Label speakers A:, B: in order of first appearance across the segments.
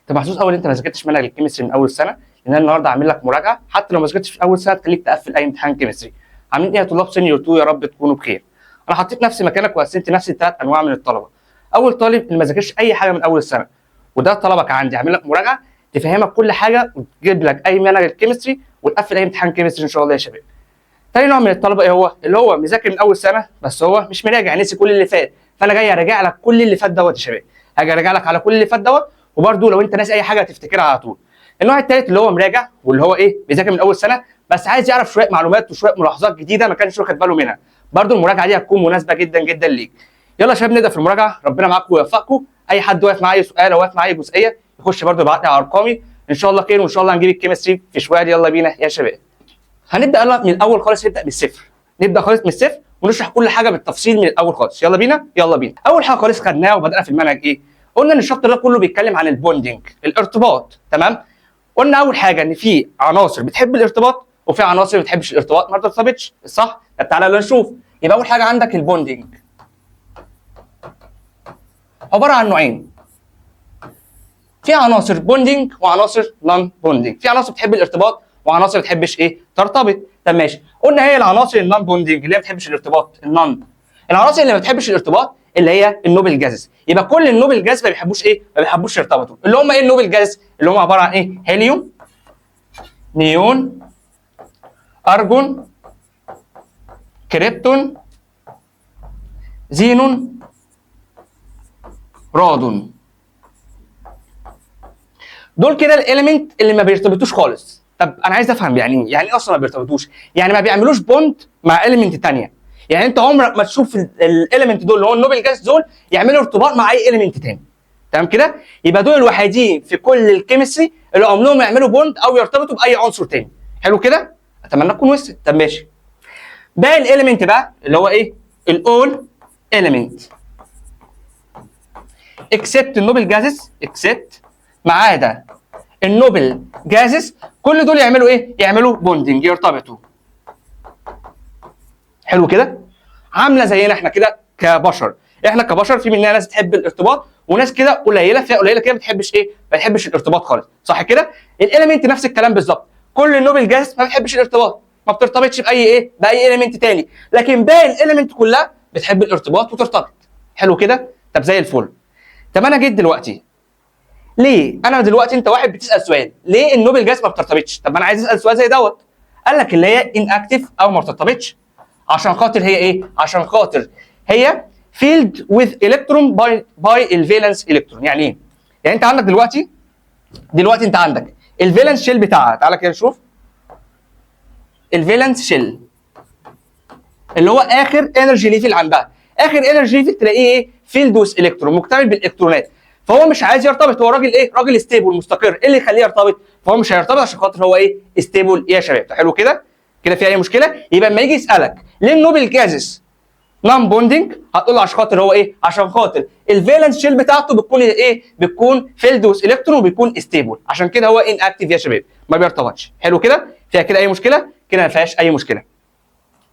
A: انت محظوظ قوي ان انت ما ذاكرتش منهج ال chemistry من اول سنه، لان انا النهارده عامل لك مراجعه حتى لو ما ذاكرتش في اول سنة تخليك تقفل اي امتحان chemistry. عاملين ايه يا طلاب senior 2؟ يا رب تكونوا بخير. انا حطيت نفسي مكانك وقسمت نفسي لثلاث انواع من الطلبه. اول طالب اللي ما ذاكرش اي حاجة من اول السنه، وده طلبك عندي، عامل لك مراجعه تفهمك كل حاجة وتجيب لك اي منهج ال chemistry وتقفل اي امتحان chemistry ان شاء الله يا شباب. تاني نوع من الطلبة ايه هو؟ اللي هو مذاكر من اول سنة بس هو مش مراجع، نسي كل اللي فات، فانا جاي اراجع لك كل اللي فات دوت يا شباب. هاجي اراجع لك على كل اللي فات دوت، وبرده لو انت ناسي اي حاجة هتفتكرها على طول. النوع الثالث اللي هو مراجع واللي هو ايه؟ بيذاكر من اول سنة بس عايز يعرف شوية معلومات وشوية ملاحظات جديدة ما كانش واخد باله منها، برده المراجعة دي هتكون مناسبة جدا جدا ليك. يلا يا شباب نبدا في المراجعه، ربنا معاكم ويوفقكم. اي حد واقف معايا سؤال او واقف معايا جزئية يخش برده يبعت لي على ارقامي، ان شاء الله خير، وان شاء الله هنجيب ال chemistry في شويه. يلا بينا يا شباب. هنبدا يلا من الاول خالص، نبدا من الصفر، نبدا خالص من الصفر ونشرح كل حاجة بالتفصيل من الاول خالص. يلا بينا يلا بينا. اول حاجة خالص خدناها وبدانا في المنهج ايه؟ قلنا ان ال chapter ده كله بيتكلم عن ال bonding، الارتباط، تمام؟ قلنا اول حاجة ان في عناصر بتحب الارتباط وفي عناصر ما بتحبش الارتباط، ما بترتبطش، صح؟ طب تعالى يلا نشوف. يبقى اول حاجة عندك ال bonding عبارة عن نوعين، في عناصر bonding وعناصر non bonding، في عناصر بتحب الارتباط وعناصر ما بتحبش ايه؟ ترتبط. طب ماشي، قلنا هي العناصر ال non bonding اللي هي ما بتحبش الارتباط، ال non، العناصر اللي ما بتحبش الارتباط اللي هي ال noble gases. يبقى كل ال noble gas ما بيحبوش ايه؟ ما بيحبوش يرتبطوا. اللي هم ايه ال noble gas؟ اللي هم عبارة عن ايه؟ هيليوم، نيون، ارجون، كريبتون، زينون، رادون. دول كده ال element اللي ما بيرتبطوش خالص. طب انا عايز افهم يعني ايه؟ يعني ايه اصلا ما بيرتبطوش؟ يعني ما بيعملوش bond مع element ثانية. يعني انت عمرك ما تشوف ال element دول اللي هو ال noble gas دول يعملوا ارتباط مع اي element تاني. تمام كده؟ يبقى دول الوحيدين في كل ال chemistry اللي عمرهم يعملوا bond او يرتبطوا باي عنصر تاني. حلو كده؟ اتمنى تكون وصلت. طب ماشي. باقي ال element بقى اللي هو ايه؟ ال all element except ال noble gases، except ما عدا ال noble gases، كل دول يعملوا ايه؟ يعملوا bonding، يرتبطوا. حلو كده؟ عامله زينا احنا كده كبشر، احنا كبشر في مننا ناس بتحب الارتباط وناس كده قليله، فئة قليله كده ما بتحبش ايه؟ ما بتحبش الارتباط خالص، صح كده؟ ال element نفس الكلام بالظبط، كل ال noble gas ما بتحبش الارتباط، ما بترتبطش باي ايه؟ باي element تاني، لكن باقي ال element كلها بتحب الارتباط وترتبط. حلو كده؟ طب زي الفل. طب انا جيت دلوقتي ليه؟ انا دلوقتي انت واحد بتسال سؤال، ليه ال noble gas ما بترتبطش؟ طب ما انا عايز اسال سؤال زي دوت. قال لك اللي هي inactive او ما بترتبطش عشان خاطر هي ايه؟ عشان خاطر هي filled with electron by ال valence electron. يعني ايه؟ يعني انت عندك دلوقتي انت عندك ال valence shell بتاعها، تعالى كده نشوف ال valence shell اللي هو اخر energy level عندها، اخر energy level تلاقيه ايه؟ filled with electron، مكتمل بالالكترونات، فهو مش عايز يرتبط، هو راجل ايه؟ راجل stable مستقر، ايه اللي يخليه يرتبط؟ فهو مش هيرتبط عشان خاطر هو ايه؟ stable يا شباب. حلو كده؟ كده في اي مشكلة؟ يبقى لما يجي يسالك ليه ال noble gases non bonding هتقول له عشان خاطر هو ايه؟ عشان خاطر ال valence shell بتاعته بتكون ايه؟ بتكون filled with electron وبيكون stable، عشان كده هو inactive يا شباب، ما بيرتبطش. حلو كده؟ فيها كده اي مشكلة؟ كده ما فيهاش اي مشكلة.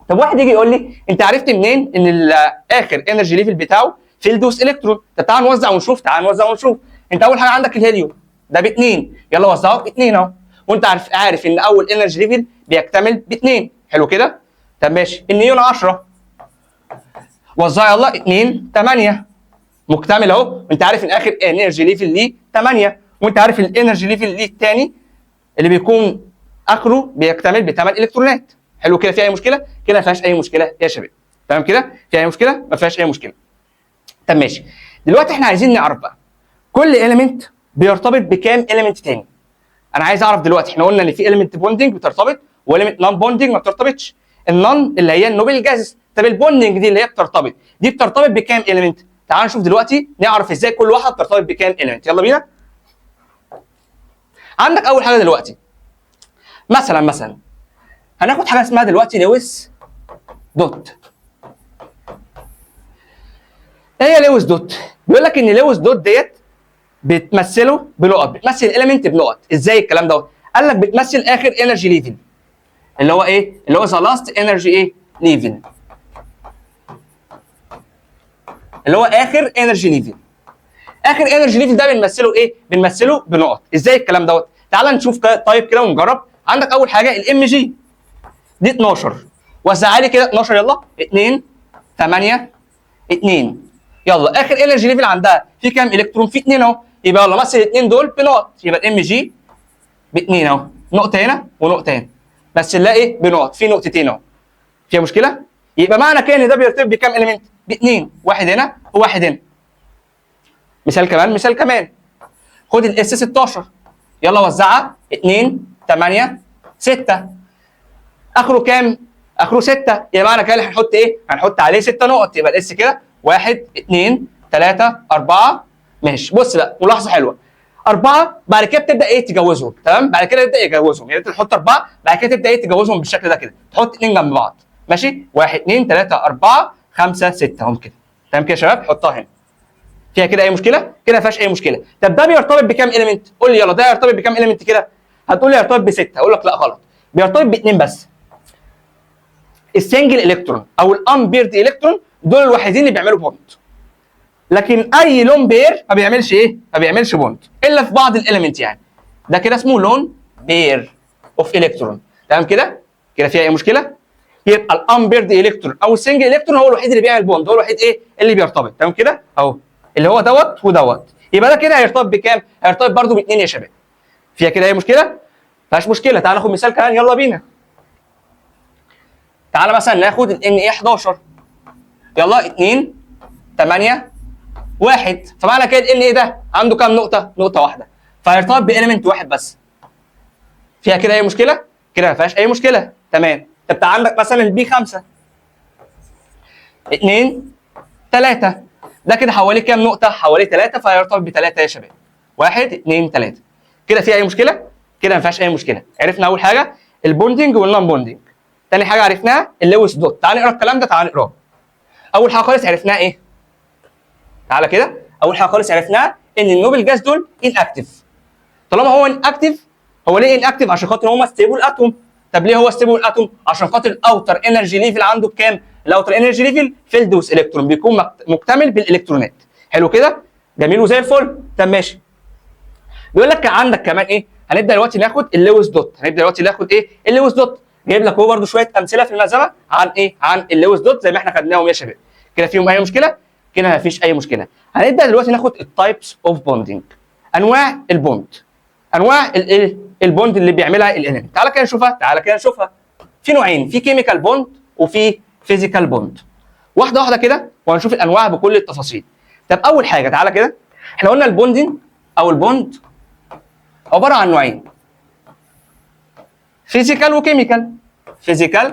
A: طب واحد يجي يقول لي انت عرفت منين ان اخر energy level بتاعه filled with electron؟ طب تعال نوزع ونشوف، تعال نوزع ونشوف. انت اول حاجة عندك الهيليوم ده باثنين، يلا وزعه اثنين اهو، وانت عارف ان اول energy level بيكتمل باثنين. حلو كده؟ طب ماشي. النيون 10، وزعه يلا 2 8، مكتمل اهو، وانت عارف ان اخر energy level ليه 8، وانت عارف ال energy level ليه الثاني اللي بيكون اخره بيكتمل بثمان الكترونات. حلو كده؟ في اي مشكلة؟ كده ما فيهاش اي مشكلة يا شباب. تمام كده؟ في اي مشكلة؟ ما فيهاش اي مشكلة. طب ماشي. دلوقتي احنا عايزين نعرف بقى كل element بيرتبط بكام element تاني. انا عايز اعرف دلوقتي، احنا قلنا ان في element bonding بترتبط و element non bonding ما بترتبطش. ال non اللي هي ال noble gases، طب ال bonding دي اللي هي بترتبط، دي بترتبط بكام element؟ تعال نشوف دلوقتي نعرف ازاي كل واحدة بترتبط بكام element. يلا بينا. عندك اول حاجة دلوقتي مثلا هناخد حاجة اسمها دلوقتي Lewis dot. ايه هي Lewis dot؟ بيقول لك ان Lewis dot ديت بتمثله بنقط، بتمثل element بنقط. ازاي الكلام دوت؟ قال لك بتمثل اخر energy level اللي هو ايه؟ اللي هو the last energy ايه؟ level، اللي هو اخر energy level. اخر energy level ده بنمثله ايه؟ بنمثله بنقط. ازاي الكلام دوت؟ تعال نشوف طيب كده ونجرب. عندك اول حاجة ال Mg دي 12، وزعها لي كده 12، يلا 2 8 2. يلا اخر energy level عندها في كام الكترون؟ في 2 اهو، يبقى يلا مثل الاثنين دول بنقط، يبقى ال Mg ب 2 اهو، نقطة هنا ونقطة هنا، بس نلاقي ايه؟ بنقط، في نقطتين اهو. فيها مشكلة؟ يبقى معنى كده ان ده بيرتبط بكام element؟ باثنين، واحد هنا وواحد هنا. مثال كمان، مثال كمان، خد ال S 16، يلا وزعها 2 8 6، اخره كام؟ اخره 6، يبقى معنى كده هنحط ايه؟ هنحط عليه 6 نقط، يبقى ال S كده 1 2 3 4. ماشي. بص بقى ملاحظة حلوة، 4 بعد كده بتبدا ايه؟ تجوزهم، تمام؟ بعد كده تبدا يجوزهم، يعني انت تحط 4 بعد كده تبدا ايه؟ تجوزهم بالشكل ده كده، تحط اثنين جنب بعض، ماشي؟ 1 2 3 4 5 6 اهم كده، تمام كده يا شباب؟ حطها هنا. فيها كده اي مشكلة؟ كده ما فيهاش اي مشكلة. طب ده بيرتبط بكام element؟ قول لي يلا ده يرتبط بكام element كده؟ هتقول لي يرتبط بسته، اقول لك لا غلط، بيرتبط باثنين بس. ال single electron او ال unpaired electron دول الوحيدين اللي بيعملوا bond، لكن اي lone pair ما بيعملش ايه؟ ما بيعملش bond الا في بعض ال element. يعني ده كده اسمه lone pair of electron، تمام كده؟ كده فيها اي مشكلة؟ يبقى ال unpaired electron او ال single electron هو الوحيد اللي بيعمل bond، هو الوحيد ايه؟ اللي بيرتبط، تمام كده؟ اهو اللي هو دوت ودوت، يبقى ده كده هيرتبط بكام؟ هيرتبط برده باثنين يا شباب. فيها كده اي مشكلة؟ فيهاش مشكلة. تعال ناخد مثال كمان، يلا بينا. تعال مثلا ناخد ال Na 11، يلا 2 8 1، فمعنى كده ال Na ده عنده كام نقطة؟ نقطة واحدة، فهيرتبط ب element واحد بس. فيها كده اي مشكلة؟ كده ما فيهاش اي مشكلة، تمام. طب تعال عندك مثلا ال B 5، 2 3، ده كده حواليه كام نقطة؟ حواليه 3، فهيرتبط بثلاثة يا شباب. 1 2 3. كده في اي مشكلة؟ كده ما فيهاش اي مشكلة. عرفنا اول حاجة ال bonding وال non bonding. تاني حاجة عرفناها ال Lewis dot. تعال نقرا الكلام ده، تعال نقراه. اول حاجة خالص عرفناها ايه؟ تعالى كده، اول حاجة خالص عرفناها ان ال noble gas دول inactive. طالما هو inactive، هو ليه inactive؟ عشان خاطر هو stable atom. طب ليه هو stable atom؟ عشان خاطر ال outer energy level عنده بكام؟ ال outer energy level filled with electron، بيكون مكتمل بالالكترونات. حلو كده؟ جميل وزي الفل. طب ماشي، بيقول لك عندك كمان ايه؟ هنبدا دلوقتي ناخد ال Lewis dot. هنبدا دلوقتي ناخد ايه؟ ال Lewis dot. جايب لك هو برده شوية امثلة في الملزمه عن ايه؟ عن ال Lewis dot زي ما احنا خدناهم يا شباب. كده فيهم اي مشكلة؟ كده ما فيش اي مشكلة. هنبدا دلوقتي ناخد ال types of bonding، انواع ال bond، انواع الايه؟ ال bond اللي بيعملها ال element. تعالى كده نشوفها، تعالى كده نشوفها. في نوعين، في chemical bond وفي physical bond. واحدة واحدة كده وهنشوف الانواع بكل التفاصيل. طب اول حاجة تعالى كده، احنا قلنا ال bonding او ال bond عبارة عن نوعين، physical و chemical. physical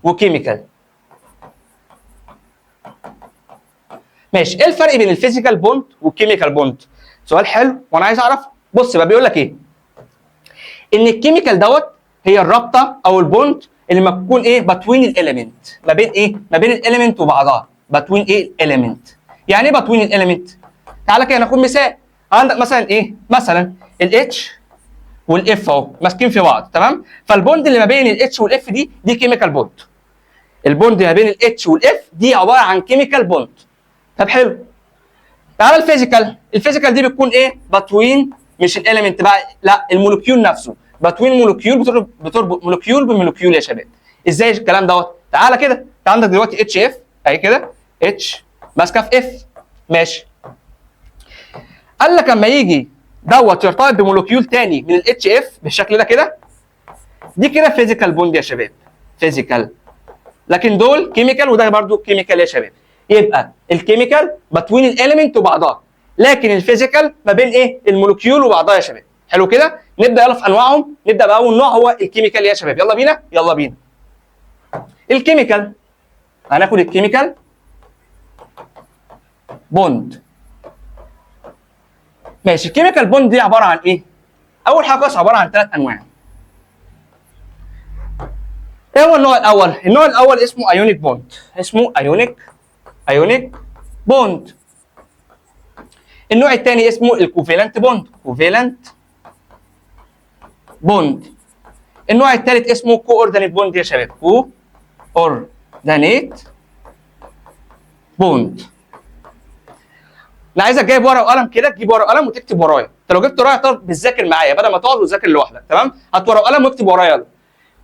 A: و chemical. ماشي، ايه الفرق بين ال physical bond وال chemical bond؟ سؤال حلو وانا عايز اعرفه. بص بقى، بيقول لك ايه؟ ان ال chemical دوت هي الرابطة او ال bond اللي ما بتكون ايه؟ between ال element، ما بين ايه؟ ما بين ال element وبعضها. between ايه؟ element. يعني ايه between ال element؟ تعالى كده ناخد مثال. عندك مثلا ايه؟ مثلا ال H وال F اهو ماسكين في بعض، تمام؟ فال bond اللي ما بين ال H وال F دي chemical bond. ال bond ما بين ال H وال F دي عبارة عن chemical bond. طب حلو، تعالى ال physical. ال physical دي بتكون ايه؟ between مش ال element بقى، لا، ال molecule نفسه. between molecule، بتربط molecule ب molecule يا شباب. ازاي الكلام دوت؟ تعالى كده، انت عندك دلوقتي H F اهي كده، H ماسكه في F، ماشي. قال لك اما يجي دوت يرتبط ب molecule تاني من ال H F بالشكل ده كده، دي كده physical bond يا شباب، physical. لكن دول chemical وده برضو chemical يا شباب. يبقى ال chemical between ال element وبعضها، لكن ال physical ما بين ايه؟ ال molecule وبعضها يا شباب. حلو كده؟ نبدا يلا في انواعهم. نبدا باول نوع هو ال chemical يا شباب. يلا بينا، يلا بينا. ال chemical، هناخد ال chemical bond. ماشي، ال chemical bond دي عبارة عن ايه؟ اول حاجة خالص عبارة عن ثلاث انواع. ايه هو النوع الاول؟ النوع الاول اسمه ionic bond، اسمه ionic bond. النوع الثاني اسمه ال covalent bond، covalent bond. النوع الثالث اسمه coordinate bond يا شباب، coordinate bond. انا عايزك جايب ورقة وقلم كده، تجيب ورقة وقلم وتكتب ورايا. انت لو جبت ورايا طب بتذاكر معايا بدل ما تقعد وتذاكر لوحدك، تمام؟ هات ورقة وقلم واكتب ورايا يلا.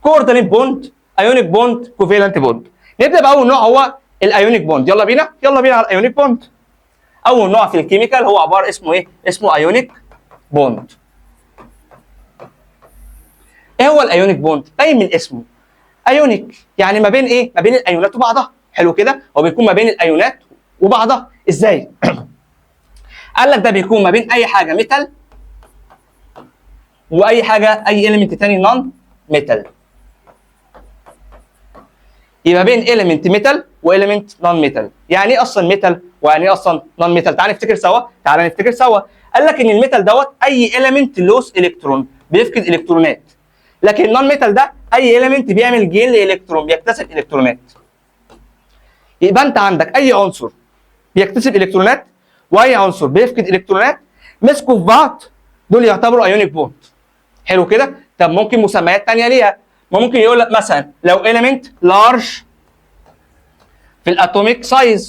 A: coordinate bond، ionic bond، covalent bond. نبدا باول نوع هو ال ionic bond. يلا بينا، يلا بينا على ال ionic bond. اول نوع في ال chemical هو عبارة اسمه ايه؟ اسمه ionic bond. ايه هو ال ionic bond؟ باين من اسمه ionic، يعني ما بين ايه؟ ما بين الايونات وبعضها. حلو كده؟ هو بيكون ما بين الايونات وبعضها ازاي؟ قال لك ده بيكون ما بين اي حاجة metal واي حاجة اي element تاني non metal. يبقى بين element metal و element non metal. يعني ايه اصلا metal ويعني ايه اصلا non metal؟ تعال نفتكر سوا، تعال نفتكر سوا. قال لك ان ال metal دوت اي element lose electron، بيفقد الكترونات، لكن ال non metal ده اي element بيعمل gain ل electron، بيكتسب الكترونات. يبقى انت عندك اي عنصر بيكتسب الكترونات واي عنصر بيفقد الكترونات، مسكوا في بعض، دول يعتبروا ionic bond. حلو كده؟ طب ممكن مسميات تانية ليها، ممكن يقول لك مثلا لو element large في ال atomic size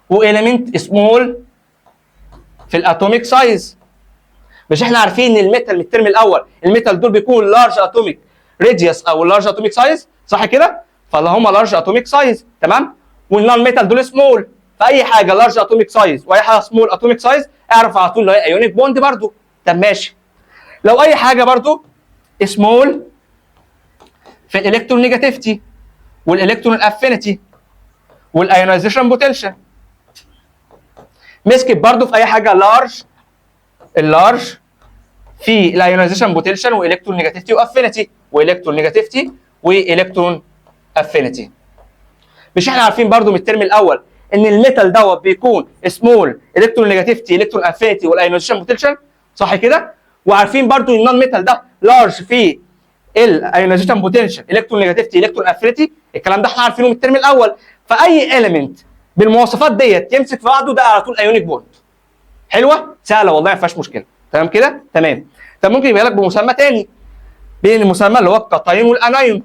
A: و element small في ال atomic size. مش احنا عارفين ان ال metal من الترم الاول، ال metal دول بيكون large atomic radius او large atomic size، صح كده؟ فاللي هم large atomic size، تمام؟ وال non metal دول small. فاي حاجة large atomic size واي حاجة small atomic size اعرف على طول اللي هي ionic bond برضو. طب ماشي، لو اي حاجة برضو small في ال electronegativity وال electron affinity وال ionization potential مسكت برضو في اي حاجة large، ال large في ال ionization potential و electronegativity و affinity و electronegativity و electron affinity. مش احنا عارفين برضو من الترم الاول ان ال metal دوت بيكون small electronegativity، electron affinity وال ionization potential، صح كده؟ وعارفين برضو ان ال non metal ده large في ال ionization potential، electronegativity، electron affinity. الكلام ده احنا عارفينه من الترم الاول. فاي element بالمواصفات ديت يمسك في بعضه، ده على طول ionic bond. حلوه، سهلة والله، ما فيهاش مشكله. تمام كده؟ تمام. طب ممكن يبقى لك بمسمى تاني، بين المسمى اللي هو ال cation وال anion.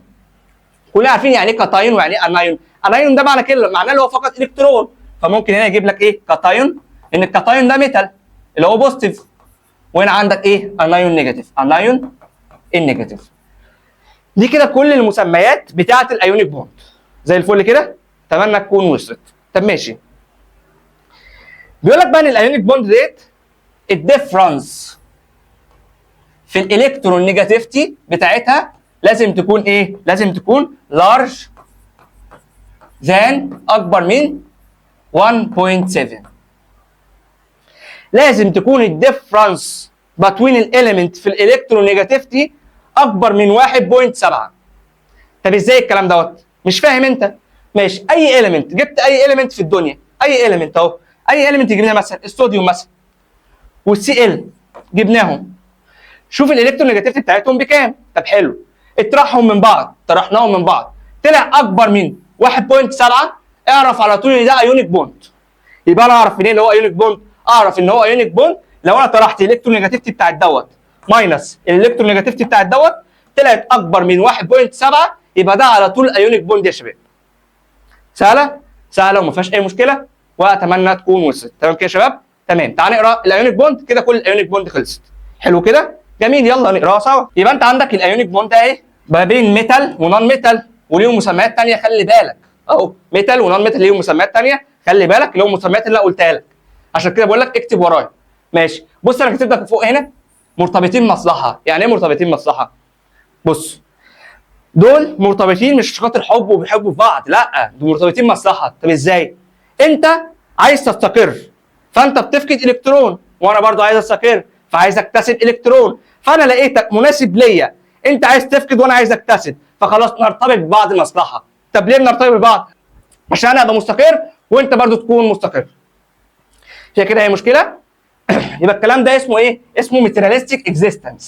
A: كلنا عارفين يعني ايه cation ويعني ايه anion. anion ده معنى كده معناه اللي هو فقد الكترون. فممكن هنا يجيب لك ايه؟ cation، ان ال cation ده metal اللي هو positive، وهنا عندك ايه؟ anion negative، anion ال negative. دي كده كل المسميات بتاعه ال ionic bond. زي الفل كده، اتمنى تكون وصلت. طب ماشي، بيقول لك بقى ان ال ionic bond ديت ال difference في ال electronegativity بتاعتها لازم تكون ايه؟ لازم تكون large than، اكبر من 1.7. لازم تكون ال difference between ال element في ال electronegativity اكبر من 1.7. طب ازاي الكلام دوت؟ مش فاهم انت؟ ماشي، اي element، جبت اي element في الدنيا، اي element اهو، اي element جبناه مثلا الصوديوم مثلا وال Cl جبناهم، شوف ال electronegativity بتاعتهم بكام. طب حلو، اطرحهم من بعض، طرحناهم من بعض طلع اكبر من 1.7، اعرف على طول ان ده ionic bond. يبقى انا اعرف منين اللي هو ionic bond؟ اعرف ان هو ionic bond لو انا طرحت ال electronegativity بتاعت دوت minus ال electronegativity بتاعت دوت طلعت اكبر من 1.7، يبقى ده على طول ionic bond يا شباب. سهله، سهلة وما فيهاش اي مشكله، واتمنى تكون وصلت. تمام كده يا شباب؟ تمام. تعال نقرا ال ionic bond كده، كل ال ionic bond خلصت. حلو كده، جميل، يلا نقراها سوا. يبقى انت عندك ال ionic bond اهي ما بين metal و non metal، وليهم مسميات ثانيه، خلي بالك اهو، metal و non metal ليهم مسميات ثانيه، خلي بالك اللي هم المسميات اللي انا قلتها لك، عشان كده بقول لك اكتب ورايا. ماشي، بص انا كاتب لك فوق هنا مرتبطين مصلحه. يعني ايه مرتبطين مصلحة؟ بص، دول مرتبطين مش خاطر حب وبيحبوا في بعض، لا، دول مرتبطين مصلحه. طب ازاي؟ انت عايز تستقر فانت بتفقد الكترون، وانا برضو عايز استقر فعايز اكتسب الكترون، فانا لقيتك مناسب ليا، انت عايز تفقد وانا عايز اكتسب، فخلاص نرتبط ببعض مصلحه. طب ليه بنرتبط ببعض؟ عشان انا ابقى مستقر وانت برضو تكون مستقر. فيها كده هي مشكله؟ يبقى الكلام ده اسمه ايه؟ اسمه materialistic existence.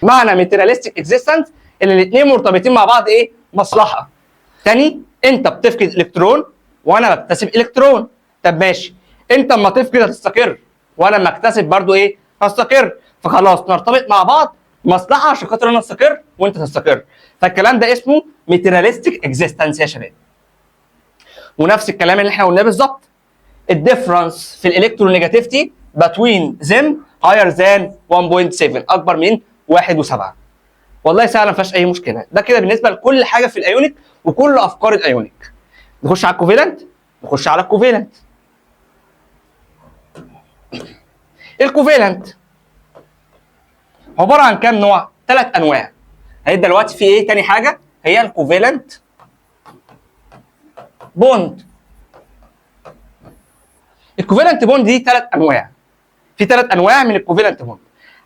A: معنى materialistic existence ان الاثنين مرتبطين مع بعض ايه؟ مصلحه. تاني، انت بتفقد الكترون وانا بكتسب الكترون. طب ماشي، انت اما تفقد هتستقر، وانا اما اكتسب برضو ايه؟ هستقر، فخلاص نرتبط مع بعض مصلحة عشان خاطر انا استقر وانت تستقر. فالكلام ده اسمه materialistic existence يا شباب. ونفس الكلام اللي احنا قلناه بالظبط، ال difference في ال electronegativity between them higher than 1.7، اكبر من 1.7. والله سهله، ما فيهاش اي مشكله. ده كده بالنسبة لكل حاجة في ال ionic وكل افكار ال ionic. نخش على ال covalent. نخش على ال covalent. ال covalent عبارة عن كام نوع؟ ثلاث انواع. هنبدا دلوقتي في ايه؟ تاني حاجة هي ال covalent bond. ال covalent bond دي ثلاث انواع. في ثلاث انواع من ال covalent bond.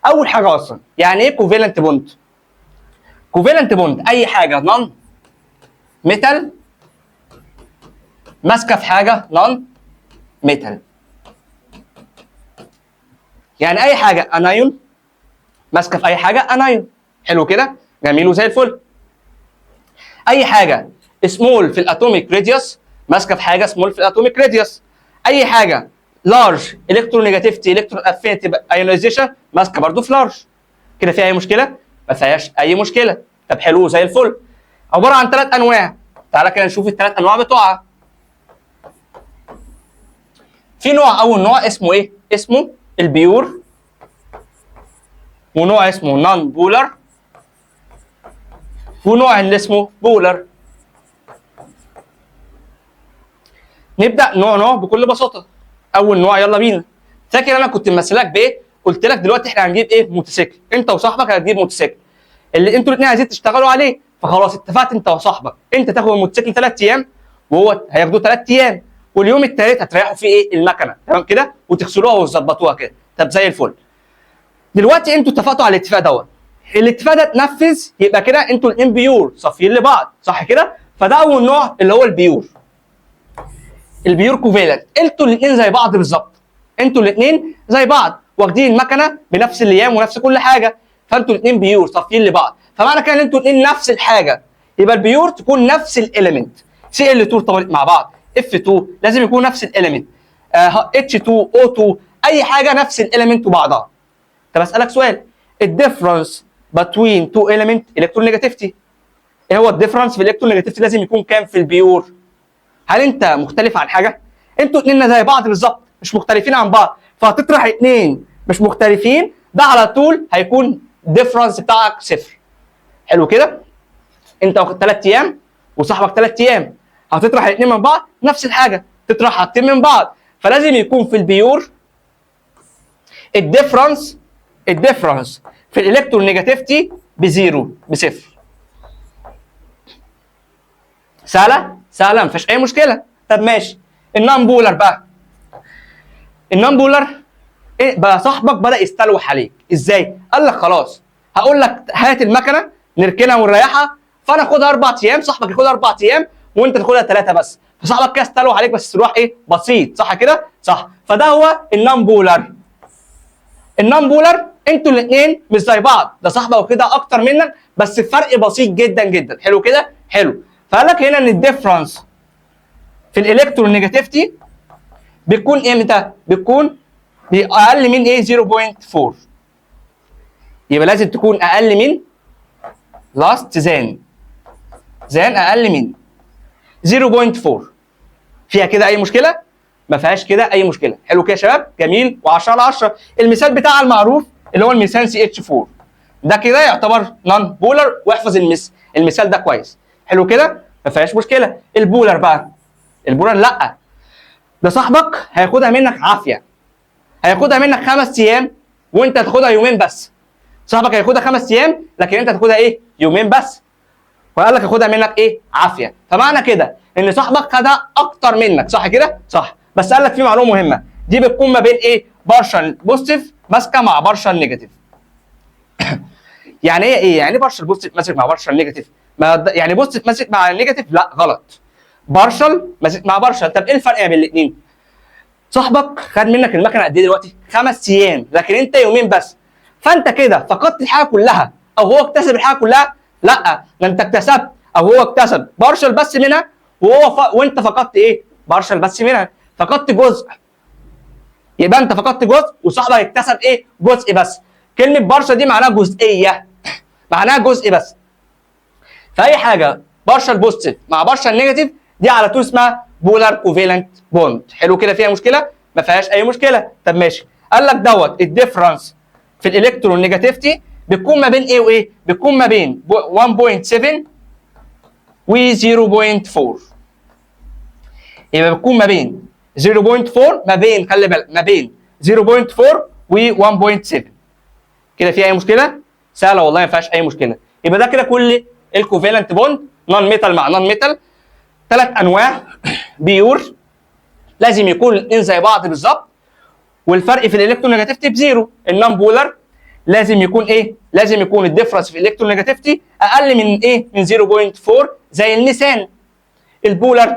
A: اول حاجة اصلا يعني ايه covalent bond؟ covalent bond اي حاجة non metal ماسكه في حاجة non metal. يعني اي حاجة anion ماسكه في اي حاجة anion. حلو كده، جميل وزي الفل. اي حاجة small في ال atomic radius ماسكه في حاجة small في ال atomic radius. اي حاجة large electronegativity electron affinity ionization ماسكه برضو في large. كده في اي مشكلة؟ ما فيهاش اي مشكلة. طب حلو زي الفل. عبارة عن ثلاث انواع. تعالى كده نشوف الثلاث انواع بتوعها. في نوع، اول نوع اسمه ايه؟ اسمه ال pure، ونوع اسمه non polar، ونوع اللي اسمه polar. نبدا نوع نوع بكل بساطة. اول نوع يلا بينا. فاكر انا كنت ممثلك بايه؟ قلت لك دلوقتي احنا هنجيب ايه؟ موتوسيكل. انت وصاحبك هتجيب موتوسيكل اللي انتوا الاثنين عايزين تشتغلوا عليه. فخلاص اتفقت انت وصاحبك، انت تاخد الموتوسيكل 3 ايام وهو هياخدوه 3 ايام، واليوم الثالث هتريحوا فيه ايه؟ المكنه. تمام كده، وتغسلوها وتظبطوها كده. طب زي الفل. دلوقتي انتوا اتفقتوا على الاتفاق دوت، الاتفاق ده اتنفذ، يبقى كده انتوا الاثنين pure صافيين لبعض، صح كده؟ فده اول نوع اللي هو ال pure. ال pure covalent، انتوا الاثنين زي بعض بالظبط، انتوا الاثنين زي بعض، واخدين المكنه بنفس الايام ونفس كل حاجة، فانتوا الاثنين pure صافيين لبعض. فمعنى كده ان انتوا الاثنين نفس الحاجة، يبقى ال pure تكون نفس ال element. Cl 2 ارتبطت مع بعض، F 2 لازم يكون نفس ال element، H 2 O 2 اي حاجة نفس ال element وبعضها. طب اسالك سؤال، ال difference between two element electronegativity، ايه هو ال difference في ال electronegativity؟ لازم يكون كام في ال pure؟ هل انت مختلف عن حاجة؟ انتوا اتنين زي بعض بالظبط، مش مختلفين عن بعض، فهتطرح اتنين مش مختلفين، ده على طول هيكون difference بتاعك صفر. حلو كده؟ انت واخد 3 ايام وصاحبك 3 ايام، هتطرح الاثنين من بعض نفس الحاجة، تطرح حاجتين من بعض. فلازم يكون في ال pure ال difference، ال difference في ال electronegativity ب zero، بصفر. سهلة سهلة، ما فيهاش اي مشكلة. طب ماشي، ال non polar بقى. ال non polar ايه بقى؟ صاحبك بدا يستلوح عليك ازاي؟ قال لك خلاص هقول لك هات المكنه نركنها ونريحها، فانا اخدها 4 ايام، صاحبك ياخدها 4 ايام وانت تاخدها 3 بس. فصاحبك كده استلوح عليك، بس تروح ايه؟ بسيط، صح كده؟ صح. فده هو ال non polar. ال non polar انتوا الاثنين مش زي بعض، ده صاحبك وكده اكتر منك بس الفرق بسيط جدا جدا. حلو كده؟ حلو. فقال لك هنا ان ال difference في ال electronegativity بتكون امتى؟ بتكون اقل من ايه؟ 0.4. يبقى لازم تكون اقل من less than than اقل من 0.4. فيها كده اي مشكلة؟ ما فيهاش كده اي مشكلة. حلو كده يا شباب؟ جميل. و10 على 10. المثال بتاع المعروف اللي هو الميثان CH 4، ده كده يعتبر non polar، واحفظ المثال ده كويس. حلو كده؟ ما فيهاش مشكلة. ال polar بقى، ال polar لا، ده صاحبك هياخدها منك عافية، هياخدها منك 5 ايام وانت هتاخدها يومين بس. صاحبك هياخدها 5 ايام لكن انت هتاخدها ايه؟ يومين بس. وقال لك هاخدها منك ايه؟ عافية. فمعنى كده ان صاحبك خدها اكتر منك، صح كده؟ صح. بس قال لك في معلومة مهمة، دي بتكون ما بين ايه؟ partial positive ماسكه مع partial negative. يعني ايه ايه؟ يعني ايه partial positive ماسك مع partial negative؟ ما يعني positive ماسك مع negative؟ لا غلط. partial ماسك مع partial. طب ايه الفرق بين الاثنين؟ صاحبك خد منك المكنه قد ايه دلوقتي؟ 5 ايام، لكن انت يومين بس. فانت كده فقدت الحاجة كلها او هو اكتسب الحاجة كلها؟ لا، ده انت اكتسبت او هو اكتسب partial بس منها، وانت فقدت ايه؟ partial بس منها، فقدت جزء. يبقى انت فقدت جزء وصاحبك اكتسب ايه؟ جزء بس. كلمة partial دي معناها جزئية، معناها جزء بس. فاي حاجة partial positive مع partial negative دي على طول اسمها polar covalent bond. حلو كده، فيها مشكلة؟ ما فيهاش اي مشكله. طب ماشي، قال لك دوت ال difference في ال electronegativity بتكون ما بين ايه وايه؟ بتكون ما بين 1.7 و 0.4. يبقى بتكون ما بين 0.4، ما بين، خلي بالك، ما بين 0.4 و 1.7. كده في اي مشكله؟ سهلة والله، ما فيهاش اي مشكله. يبقى ده كده كل ال covalent bond، non metal مع non metal، ثلاث انواع، pure لازم يكون الاثنين زي بعض بالظبط والفرق في ال electronegativity ب zero. ال non polar لازم يكون ايه؟ لازم يكون ال difference في ال electronegativity اقل من ايه؟ من 0.4 زي الميثان. ال polar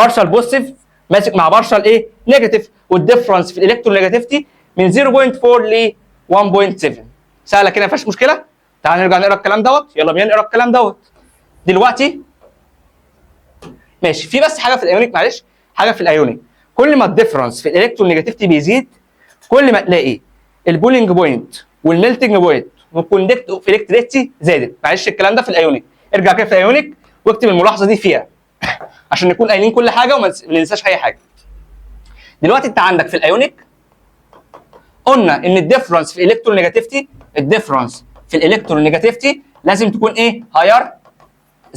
A: partial positive ماسك مع partial ايه؟ negative، وال difference في ال electronegativity من 0.4 ل 1.7. سهلة كده، ما فيهاش مشكله. تعال نرجع نقرا الكلام دوت. يلا بينا نقرا الكلام دوت دلوقتي. ماشي، في بس حاجة في ال ionic، معلش، حاجة في ال ionic: كل ما ال difference في ال electronegativity بيزيد، كل ما تلاقي ال boiling point وال melting point وال conduct of electricity زادت. معلش، الكلام ده في ال ionic، ارجع كده في ال ionic واكتب الملاحظة دي فيها عشان نكون قايلين كل حاجة وما ننساش اي حاجه. دلوقتي انت عندك في ال ionic قلنا ان ال difference في ال electronegativity، ال difference في ال electronegativity لازم تكون ايه؟ higher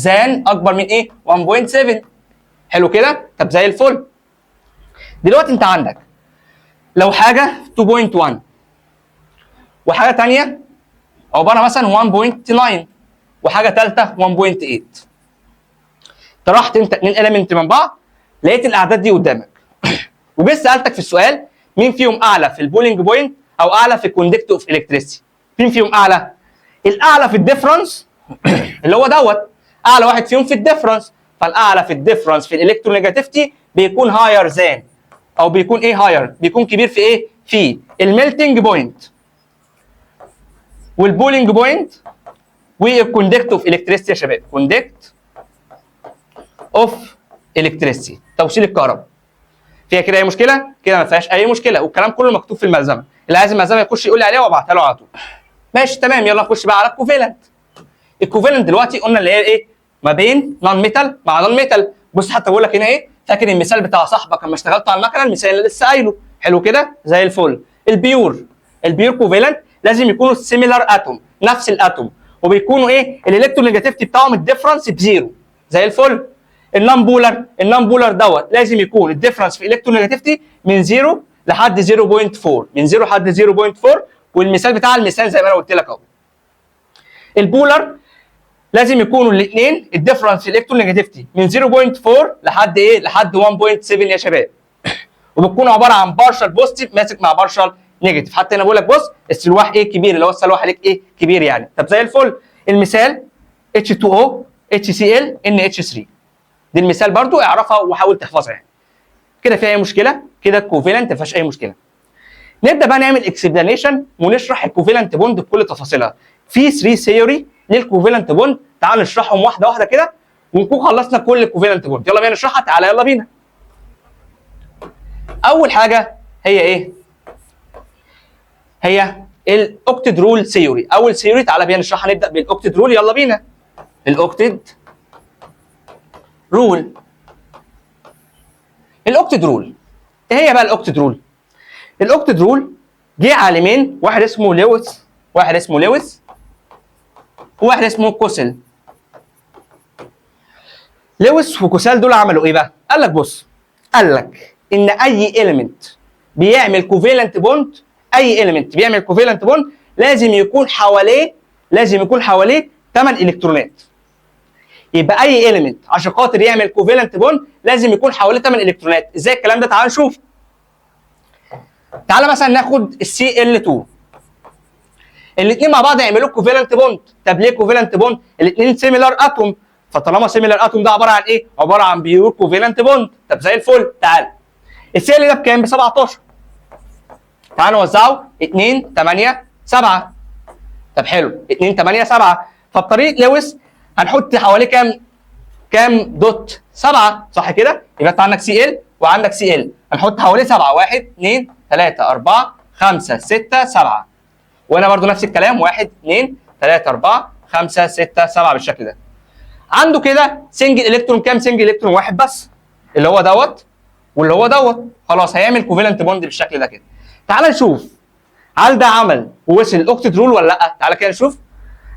A: than، اكبر من ايه؟ 1.7. حلو كده؟ طب زي الفل. دلوقتي انت عندك لو حاجة 2.1 وحاجه ثانية عبارة مثلا 1.9 وحاجه ثالثة 1.8، طرحت انت اثنين element من بعض، لقيت الاعداد دي قدامك، وجيت سالتك في السؤال مين فيهم اعلى في ال boiling point او اعلى في ال conduct of electricity؟ مين فيهم اعلى؟ الاعلى في ال difference اللي هو دوت، اعلى واحد فيهم في ال difference. فالاعلى في ال difference في ال electronegativity بيكون higher than او بيكون ايه؟ higher، بيكون كبير في ايه؟ في ال melting point وال boiling point وال conduct of electricity يا شباب، conduct of electricity، توصيل الكهرباء. فيها كده اي مشكله؟ كده ما فيهاش اي مشكله، والكلام كله مكتوب في الملزمه. اللي عايز الملزمه يخش يقول لي عليها وابعتها له على طول. ماشي، تمام. يلا نخش بقى على ال covalent. ال covalent دلوقتي قلنا اللي هي ايه؟ ما بين non metal مع non metal. بص، حتى بقول لك هنا ايه؟ فاكر المثال بتاع صاحبك لما اشتغلت على المكنه؟ المثال اللي لسه قايله. حلو كده، زي الفل. ال pure، ال pure covalent لازم يكونوا similar atom، نفس ال atom، وبيكونوا ايه؟ ال electronegativity بتاعهم ال difference ب zero. زي الفل. ال non polar، ال non polar دوت لازم يكون ال difference في ال electronegativity من 0 لحد 0.4، من 0 لحد 0.4، والمثال بتاع المثال زي ما انا قلت لك اهو. ال polar لازم يكونوا الاثنين ال difference في ال electronegativity من 0.4 لحد ايه؟ لحد 1.7 يا شباب، وبتكون عبارة عن partial positive ماسك مع partial negative. حتى انا بقول لك بص، السلواح ايه؟ كبير، اللي هو السلواح عليك ايه؟ كبير يعني. طب زي الفل. المثال H2O، HCl، NH3. دي المثال برضو، اعرفها وحاول تحفظها يعني. كده فيها اي مشكله؟ كده ال covalent ما فيهاش اي مشكله. نبدا بقى نعمل explanation ونشرح ال covalent bond بكل تفاصيلها. في 3 theory لل covalent bond، تعال نشرحهم واحدة واحدة كده ونكون خلصنا كل ال covalent bond. يلا بينا نشرحها، تعالى يلا بينا. اول حاجة هي ايه؟ هي ال octet rule theory. اول theory تعالى بينا نشرحها، نبدا بال octet rule. يلا بينا، ال octet rule. ال octet rule، ايه هي بقى ال octet rule؟ ال octet rule جه عالمين، واحد اسمه لويس، واحد اسمه لويس وواحد اسمه كوسل. لويس وكوسال دول عملوا ايه بقى؟ قال لك بص، قال لك ان اي element بيعمل covalent bond، اي element بيعمل covalent bond لازم يكون حواليه 8 الكترونات. يبقى اي element عشان خاطر يعمل covalent bond لازم يكون حواليه 8 الكترونات. ازاي الكلام ده؟ تعال نشوف. تعال مثلا ناخد ال Cl 2، الاثنين مع بعض يعملوا covalent bond. طب ليه covalent bond؟ الاثنين similar atom، فطالما similar atom ده عبارة عن ايه؟ عبارة عن pure covalent bond. طب زي الفل. تعال، ال Cl ده بكام؟ ب 17. تعال نوزعه 2 8 7. طب حلو، 2 8 7. فبطريقه لويس هنحط حواليه كام dot؟ 7، صح كده؟ يبقى انت عندك Cl وعندك Cl، هنحط حواليه 7: 1، 2، 3، 4، 5، 6، 7. وهنا برضو نفس الكلام: 1، 2، 3، 4، 5، 6، 7 بالشكل ده. عنده كده single electron. كام single electron؟ واحد بس. اللي هو دوت واللي هو دوت، خلاص هيعمل covalent bond بالشكل ده كده. تعال نشوف هل ده عمل ووصل ال octet rule ولا لا. تعال كده نشوف.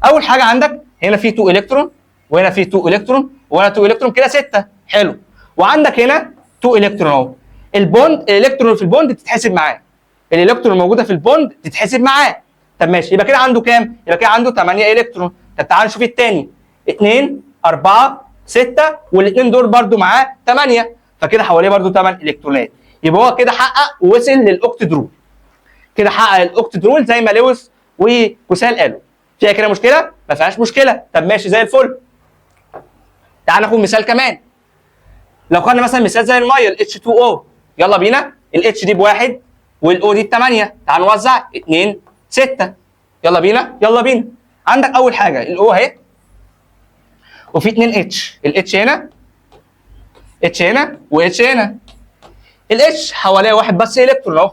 A: اول حاجة عندك هنا في 2 الكترون، وهنا في 2 الكترون، وهنا 2 الكترون، كده 6. حلو. وعندك هنا 2 الكترون اهو. ال bond، الالكترون في ال bond بتتحسب معاه، الالكترون الموجودة في ال bond تتحسب معاه. طب ماشي، يبقى كده عنده كام؟ يبقى كده عنده 8 الكترون. طب تعال نشوف الثاني، 2 4 6، والاثنين دول برده معاه 8، فكده حواليه برده 8 الكترونات. يبقى هو كده حقق ووصل لل octet rule، كده حقق ال octet rule زي ما لويس وكوسال قالوا. فيها كده مشكلة؟ ما فيهاش مشكلة. طب ماشي زي الفل. تعال ناخد مثال كمان. لو خدنا مثلا مثال زي المية ال H2O، يلا بينا. ال H دي بواحد وال O دي بثمانية، تعال نوزع 2 6. يلا بينا يلا بينا. عندك اول حاجة ال O اهي، وفي 2 H، ال H هنا، H هنا، و H هنا. ال H حواليها واحد بس الكترون اهو،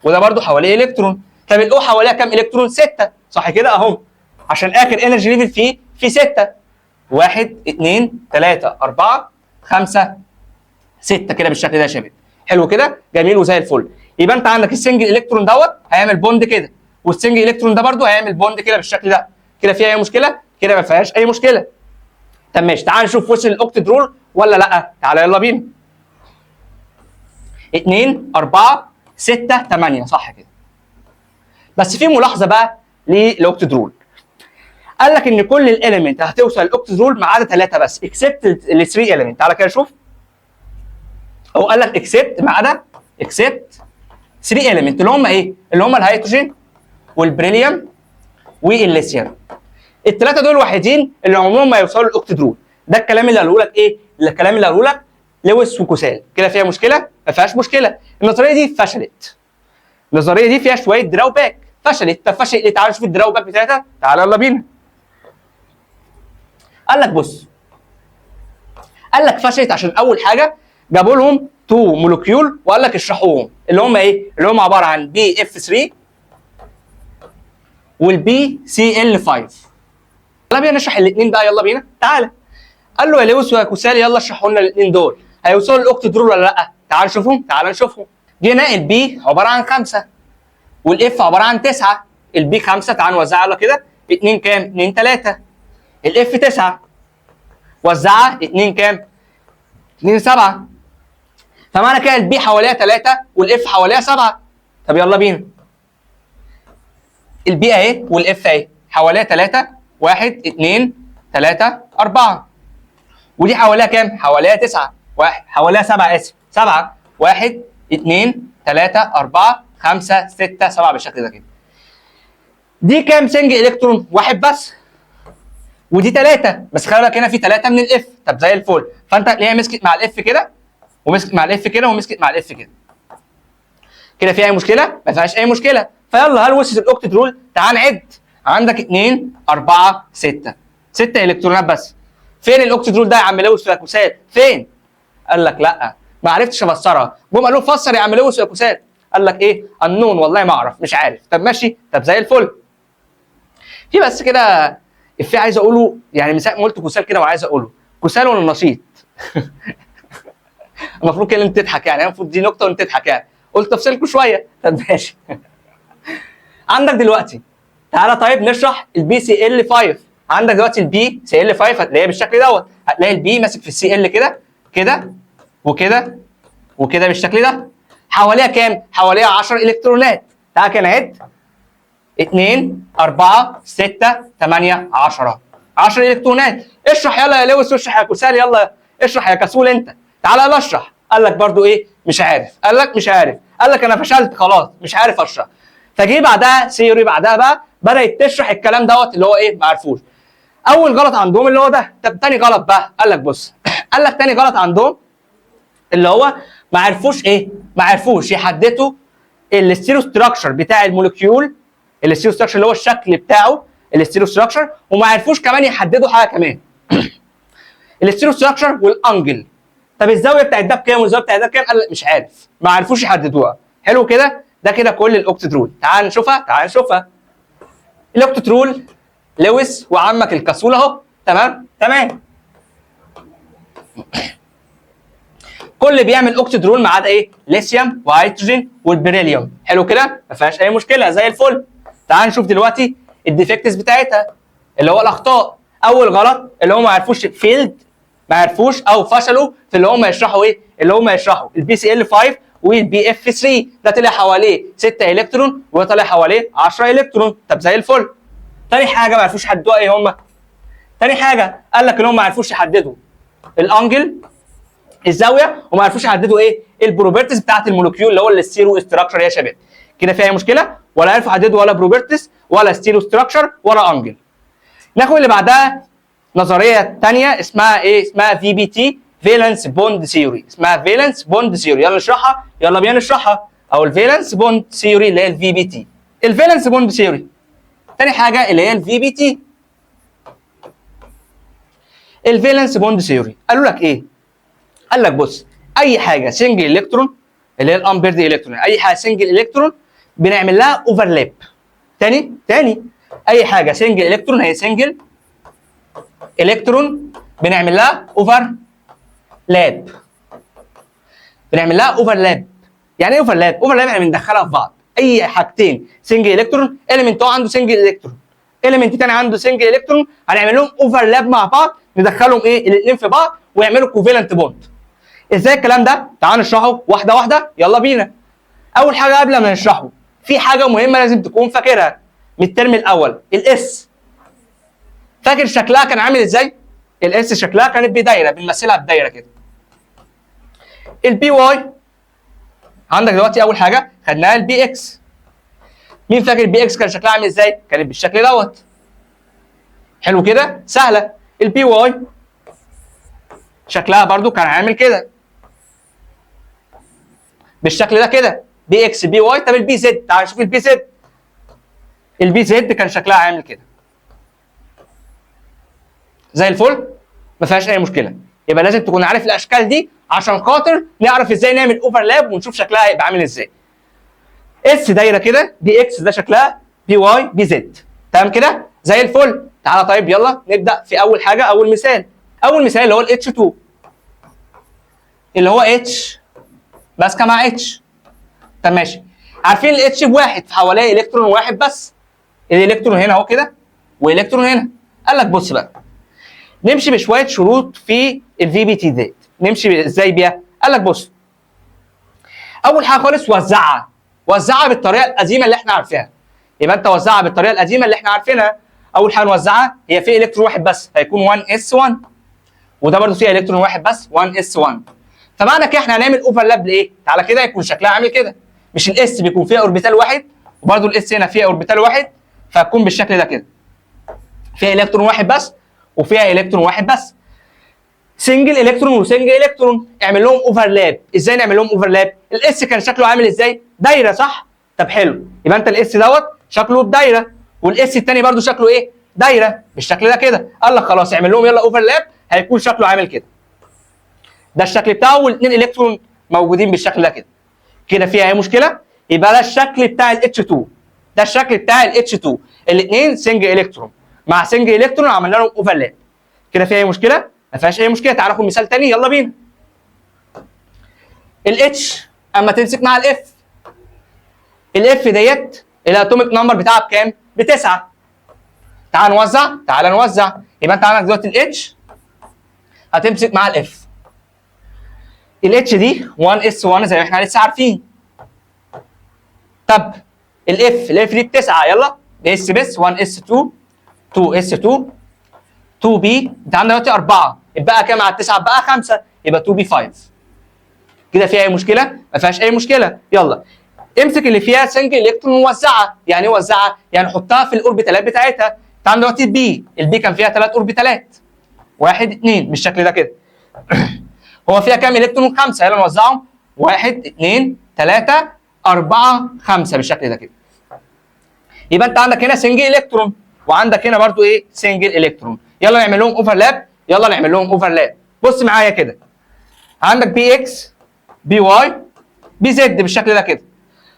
A: وده برده حواليه الكترون. طب ال O حواليها كام الكترون؟ 6، صح كده اهو، عشان اخر energy level فيه في 6. 1 2 3 4 5 6 كده بالشكل ده يا شباب. حلو كده، جميل وزي الفل. يبقى انت عندك ال single electron دوت هيعمل bond كده، وال single electron ده برده هيعمل bond كده بالشكل ده. كده فيها اي مشكلة؟ كده ما فيهاش اي مشكلة. طب ماشي، تعال نشوف وصل ال octet rule ولا لا. تعالى يلا بينا. 2 4 6 8، صح كده. بس في ملاحظة بقى لل octet rule. قال لك ان كل ال element هتوصل لل octet rule ما عدا ثلاثة بس، except ال 3 element. تعالى كده نشوف. هو قال لك except، ما عدا except 3 element، اللي هم ايه؟ اللي هم الهيدروجين والبريليوم والليثيوم. الثلاثة دول الوحيدين اللي عمرهم ما يوصلوا لل octet rule. ده الكلام اللي قاله لك ايه؟ الكلام اللي قاله لك لويس وكوسال. كده فيها مشكلة؟ ما فيهاش مشكلة. النظرية دي فشلت. النظرية دي فيها شوية drawback، فشلت. طب فشلت ليه؟ تعالوا نشوف ال drawback بتاعتها. تعالى يلا بينا. قال لك بص، قال لك فشلت عشان اول حاجة جابوا لهم two molecule وقال لك اشرحوهم، اللي هم ايه؟ اللي هم عبارة عن BF 3 وال BCl 5. يلا بينا نشرح الاثنين بقى، يلا بينا. تعالى. قال له يا لويس ويا كوسال يلا اشرحوا لنا الاثنين دول، هيوصلوا لل octet rule ولا لا؟ تعال نشوفهم، تعال نشوفهم. جينا ال B عبارة عن 5 وال F عبارة عن 9. ال B 5، تعال نوزعها يلا كده، 2 كام؟ 2 3. ال F 9، وزعها 2 كام؟ 2 7. فمعنى كده ال B حواليها 3 وال F حواليها 7. طب يلا بينا. ال B اهي وال F اهي، حواليها 3، 1 2 3 4. ودي حواليها كام؟ حواليها 9، 1 حواليها 7، اسف 7، 1 2 3 4 5 6 7 بالشكل ده كده. دي كام single electron؟ واحد بس. ودي 3 بس، خلي بالك هنا في 3 من ال F. طب زي الفل. فانت تلاقيها مسكت مع ال F كده، ومسكت مع ال F كده، ومسكت مع ال F كده. كده في اي مشكلة؟ ما فيهاش اي مشكلة. فيلا هل وصلت ال octet rule؟ تعال نعد. عندك 2 4 6، 6 الكترونات بس. فين ال octet rule ده يا عم لويس ويا كوسال؟ فين؟ قال لك لا ما عرفتش افسرها. جم قالوا فسر يا عم لويس ويا كوسال. قال لك ايه؟ النون والله ما اعرف، مش عارف. طب ماشي، طب زي الفل. في بس كده افيه عايز اقوله، يعني من ساعة ما قلت كوسال كده وعايز اقوله. كوسال ولا نشيط؟ المفروض كده انت تضحك، يعني المفروض دي نكتة وانت تضحك، يعني قلت افصلكوا شوية. طب ماشي. عندك دلوقتي تعالى طيب نشرح ال BCl 5. عندك دلوقتي ال BCl 5 هتلاقيها بالشكل دوت، هتلاقي ال B ماسك في ال Cl كده كده وكده وكده بالشكل ده. حواليها كام؟ حواليها 10 الكترونات. تعالى كده نعد، 2 4 6 8 10، 10 الكترونات. اشرح يلا يا لويس واشرح يا كوسال، يلا اشرح يا كسول انت، تعالى يلا اشرح. قال لك برضو ايه؟ مش عارف. قال لك مش عارف. قال لك انا فشلت خلاص مش عارف اشرح. فجه بعدها theory بعدها بقى بدات تشرح الكلام دوت اللي هو ايه؟ ما عرفوش. اول غلط عندهم اللي هو ده. طب تاني غلط بقى، قال لك بص، قال لك تاني غلط عندهم اللي هو ما عرفوش ايه؟ ما عرفوش يحددوا ال stereostructure بتاع ال molecule، ال stereostructure اللي هو الشكل بتاعه ال stereostructure، وما عرفوش كمان يحددوا حاجة كمان، ال stereostructure وال angle. طب الزاوية بتاعت ده بكام والزاويه بتاعت ده بكام؟ قال لك مش عارف، ما عرفوش يحددوها. حلو كده، ده كده كل ال octet rule. تعال نشوفها، تعال نشوفها. ال octet rule لويس وعمك الكسول اهو. تمام تمام. كل ال element هتوصل لل octet rule ما عدا 3 element. كل بيعمل octet rule ما عدا ايه؟ ليثيوم وهيدروجين والبريليوم. حلو كده؟ ما فيهاش اي مشكلة، زي الفل. تعال نشوف دلوقتي ال defects بتاعتها اللي هو الاخطاء. اول غلط اللي هم ما عرفوش، failed، ما عرفوش او فشلوا في اللي هم يشرحوا ايه؟ اللي هم يشرحوا ال PCl 5 وال PF 3. ده طلع حواليه 6 الكترون وده طلع حواليه 10 الكترون. طب زي الفل. تاني حاجة ما عرفوش يحددوها ايه هم؟ تاني حاجة قال لك ان هم ما عرفوش يحددوا ال angle، الزاويه، وما عرفوش يحددوا ايه؟ ال properties بتاعت ال molecule اللي هو ال stereo structure. يا شباب كده فيها اي مشكلة؟ ولا عرفوا يحددوا ولا properties ولا stereo structure ولا angle. ناخد اللي بعدها، نظرية ثانية اسمها ايه؟ اسمها VBT، valence bond theory. اسمها valence bond theory. يلا نشرحها، يلا بينا نشرحها. او ال valence bond theory اللي هي ال VBT. ال valence bond theory تاني حاجة اللي هي ال VBT. ال valence bond theory قالوا لك ايه؟ قال لك بص، اي حاجة single electron اللي هي ال unpaired electron، اي حاجة single electron بنعمل لها overlap. تاني تاني، اي حاجة single electron هي single electron بنعمل لها overlap. بنعمل لها overlap. يعني ايه overlap؟ overlap يعني بندخلها في بعض. اي حاجتين single electron، element هو عنده single electron، element تاني عنده single electron، هنعمل لهم overlap مع بعض، ندخلهم ايه؟ الاثنين في بعض ويعملوا covalent bond. ازاي الكلام ده؟ تعالوا نشرحه واحدة واحده، يلا بينا. اول حاجة قبل ما نشرحه في حاجة مهمة لازم تكون فاكرها من الترم الاول. ال S فاكر شكلها كان عامل ازاي؟ ال S شكلها كانت بدايره، بنمثلها بدايره كده. ال PY عندك دلوقتي اول حاجة خدناها ال PX. مين فاكر ال PX كان شكلها عامل ازاي؟ كانت بالشكل دوت. حلو كده؟ سهله. ال PY شكلها برضو كان عامل كده بالشكل ده كده، PX PY. طب ال PZ، تعال نشوف ال PZ. ال PZ كان شكلها عامل كده. زي الفل، ما فيهاش اي مشكله. يبقى لازم تكون عارف الاشكال دي عشان خاطر نعرف ازاي نعمل overlap ونشوف شكلها هيبقى عامل ازاي. S دايرة كده، PX ده شكلها، PY، PZ. تمام كده؟ زي الفل. تعالى طيب يلا نبدا في اول حاجه، اول مثال. اول مثال اللي هو ال H 2، اللي هو H ماسكه مع H. طب ماشي، عارفين ال H بواحد، فحواليه الكترون واحد بس، الالكترون هنا اهو كده والكترون هنا. قال لك بص بقى، نمشي بشوية شروط في ال VBT ديت. نمشي ازاي بيها؟ قال لك بص، اول حاجة خالص وزعها، وزعها بالطريقة القديمة اللي احنا عارفينها. يبقى انت وزعها بالطريقة القديمة اللي احنا عارفينها. اول حاجة نوزعها، هي في الكترون واحد بس، هيكون 1 s 1، وده برده فيه الكترون واحد بس، 1 s 1. فمعنى كده احنا هنعمل overlap لايه؟ تعالى كده، يكون شكلها عامل كده. مش ال s بيكون فيها orbital واحد؟ وبرده ال s هنا فيها orbital واحد، فهتكون بالشكل ده كده، فيها الكترون واحد بس وفيها الكترون واحد بس. single electron و single electron، اعمل لهم overlap. ازاي نعمل لهم overlap؟ ال s كان شكله عامل ازاي؟ دايره، صح؟ طب حلو، يبقى انت ال s دوت شكله بدايره وال s الثاني برده شكله ايه؟ دايرة بالشكل ده كده. قال لك خلاص، اعمل لهم يلا overlap، هيكون شكله عامل كده. ده الشكل بتاعه، والاثنين الكترون موجودين بالشكل ده كده. كده فيها اي مشكله؟ يبقى ده الشكل بتاع ال H 2. ده الشكل بتاع ال H 2، الاثنين single electron مع single electron، عملنا لهم overlap. كده فيها اي مشكله؟ ما فيهاش اي مشكله. تعالى ناخد مثال تاني، يلا بينا. ال H اما تمسك مع ال F، ال F ديت ال atomic number بتاعها بكام؟ بتسعة. تعال نوزع، تعال نوزع. يبقى انت عندك دلوقتي ال H هتمسك مع ال F. ال H دي 1 s 1 زي ما احنا لسه عارفين. طب ال F، ال F دي بتسعة، يلا s بس، 1 s 2، 2 s 2، 2 p. انت عندك دلوقتي 4، اتبقى كام على التسعة؟ بقى 5، يبقى 2 p 5. كده فيها اي مشكلة؟ ما فيهاش اي مشكله. يلا امسك اللي فيها single electron ووزعها. يعني ايه وزعها؟ يعني حطها في ال orbitalات بتاعتها. انت عندك دلوقتي ال P، ال P كان فيها ثلاث orbitalات، واحد اثنين بالشكل ده كده. هو فيها كام الكترون؟ خمسه. يلا نوزعهم، واحد اثنين ثلاثة أربعة خمسة بالشكل ده كده. يبقى انت عندك هنا single electron وعندك هنا برضو ايه؟ single electron. يلا نعمل لهم overlap، يلا نعمل لهم overlap. بص معايا كده، عندك PX، PY، PZ بالشكل ده كده.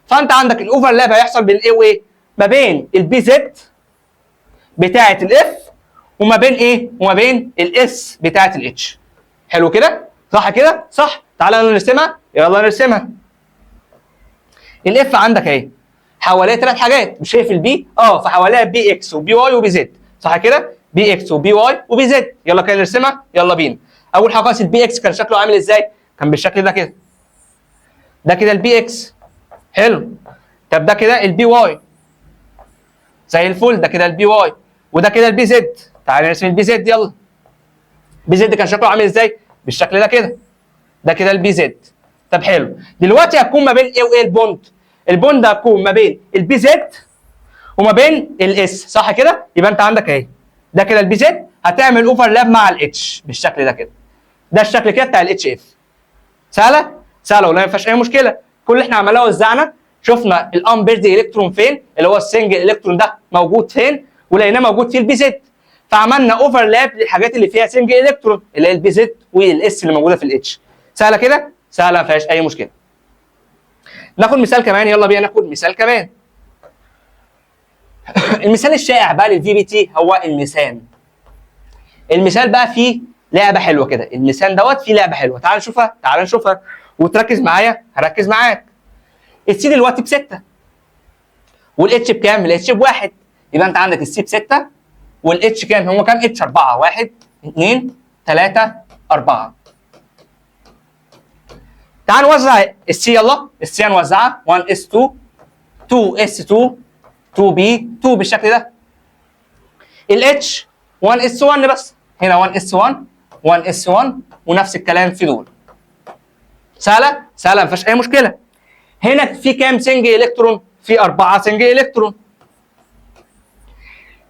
A: فانت عندك ال overlap هيحصل بين ايه وايه؟ ما بين ال PZ بتاعه ال F وما بين ايه؟ وما بين ال S بتاعه ال H. حلو كده؟ صح كده؟ صح. تعالى نرسمها، يلا نرسمها. ال F عندك اهي، حواليها ثلاث حاجات، مش شايف ال P؟ فحواليها بي اكس وبي واي وبي زد، صح كده؟ بي اكس وبي واي وبي زد. يلا كده نرسمها، يلا بينا. اول حاجة خالص ال Px كان شكله عامل ازاي؟ كان بالشكل ده كده، ده كده ال Px، حلو. طب ده كده ال Py، زي الفل، ده كده ال Py، وده كده ال Pz. تعالى نرسم ال Pz، يلا. Pz كان شكله عامل ازاي؟ بالشكل ده كده، ده كده ال Pz. طب حلو، دلوقتي هتكون ما بين ايه وايه ال bond؟ ال bond هتكون ما بين ال Pz وما بين ال S، صح كده؟ يبقى انت عندك اهي، ده كده ال Pz، هتعمل overlap مع ال H بالشكل ده كده. ده الشكل كده بتاع ال HF. سهلة سهلة ولا ما فيهاش اي مشكله. كل اللي احنا عملناه وزعنا، شفنا ال unpaired electron فين، اللي هو ال single electron ده موجود فين، ولقيناه موجود في ال Pz، فعملنا overlap للحاجات اللي فيها single electron اللي هي ال Pz وال S اللي موجودة في ال H. سهلة كده؟ سهله، ما فيهاش اي مشكله. ناخد مثال كمان، يلا بينا ناخد مثال كمان. المثال الشائع بقى لل VBT هو الميثان. المثال بقى فيه لعبه حلوة كده، الميثان دوت فيه لعبه حلوه، تعال نشوفها، تعال نشوفها وتركز معايا، هركز معاك. ال C دلوقتي ب6 وال H بكام؟ ال H ب1. يبقى انت عندك ال C ب6 وال H كام؟ هو كام H؟ 4. 1 2 3 4. تعال نوزع ال C، يلا ال C هنوزعها 1 s 2، 2 s 2، 2 p 2 بالشكل ده. ال H 1 s 1 بس، هنا 1 s 1، 1 s 1، ونفس الكلام في دول. سهلة سهله، ما فيهاش اي مشكله. هنا في كام single electron؟ في 4 single electron.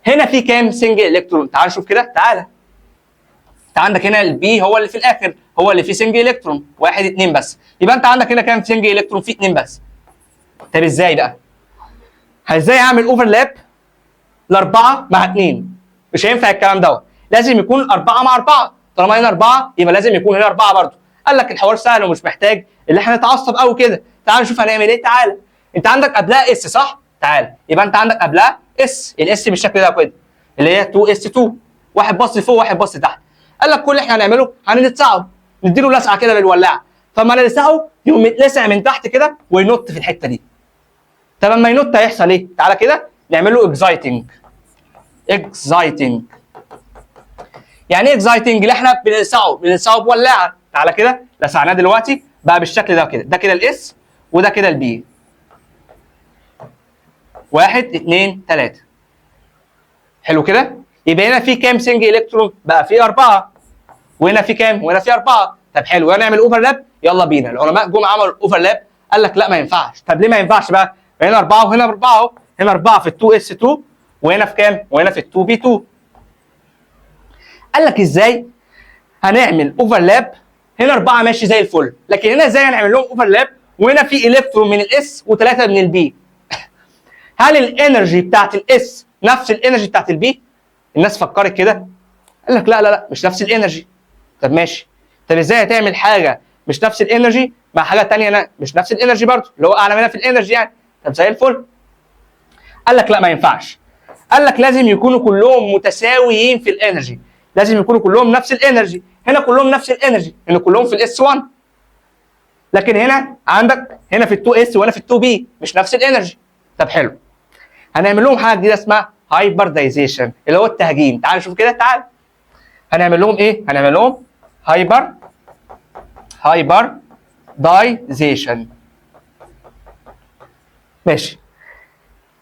A: هنا في كام single electron؟ تعال نشوف كده، تعالى. انت عندك هنا ال P هو اللي في الاخر، هو اللي فيه single electron، واحد اتنين بس. يبقى انت عندك هنا كام single electron؟ في اتنين بس. طب ازاي بقى؟ ازاي اعمل overlap لاربعة مع اتنين؟ مش هينفع الكلام دوت، لازم يكون 4 مع 4. طالما هنا 4 يبقى لازم يكون هنا 4 برضه. قال لك الحوار سهل ومش محتاج اللي احنا نتعصب قوي كده. تعال نشوف هنعمل ايه. تعالى، انت عندك قبلها S، صح؟ تعال، يبقى انت عندك قبلها S، ال S بالشكل ده كده اللي هي 2 s 2، واحد بص فوق وواحد بص تحت. قال لك كل اللي احنا هنعمله هنلسعه، نديله لسعه كده بالولاعه، فما نلسعه يقوم يتلسع من تحت كده وينط في الحتة دي. طب اما ينط هيحصل ايه؟ تعالى كده نعمل له exciting. exciting يعني ايه exciting؟ اللي احنا بنلسعه، بنلسعه بولاعه. تعالى كده، لسعناه دلوقتي بقى بالشكل ده كده، ده كده ال S وده كده ال P. واحد اثنين ثلاثة. حلو كده؟ يبقى هنا في كام single electron؟ بقى في 4. وهنا في كام؟ وهنا في 4. طب حلو، نعمل overlap، يلا بينا. العلماء جم عملوا overlap، قال لك لا ما ينفعش. طب ليه ما ينفعش بقى؟ هنا 4 وهنا 4 اهو، هنا 4 في ال 2 s 2، وهنا في كام؟ وهنا في ال 2 p 2. قال لك ازاي هنعمل overlap؟ هنا 4 ماشي زي الفل، لكن هنا ازاي هنعمل لهم overlap وهنا في الكترون من ال S وثلاثة من ال P؟ هل ال energy بتاعت ال S نفس ال energy بتاعت ال P؟ الناس فكرت كده، قال لك لا لا لا، مش نفس ال energy. طب ماشي، طب ازاي هتعمل حاجة مش نفس ال energy مع حاجة ثانية مش نفس ال energy برضه، اللي هو اعلى منها في ال energy يعني؟ طب زي الفل. قال لك لا ما ينفعش. قال لك لازم يكونوا كلهم متساويين في ال energy، لازم يكونوا كلهم نفس ال energy. هنا كلهم نفس ال energy، هنا كلهم في ال S 1، لكن هنا عندك هنا في ال 2 s وهنا في ال 2 p، مش نفس ال energy. طب حلو، هنعمل لهم حاجة جديدة اسمها hybridization اللي هو التهجين. تعال نشوف كده، تعال هنعمل لهم ايه؟ هنعمل لهم hybridization. ماشي،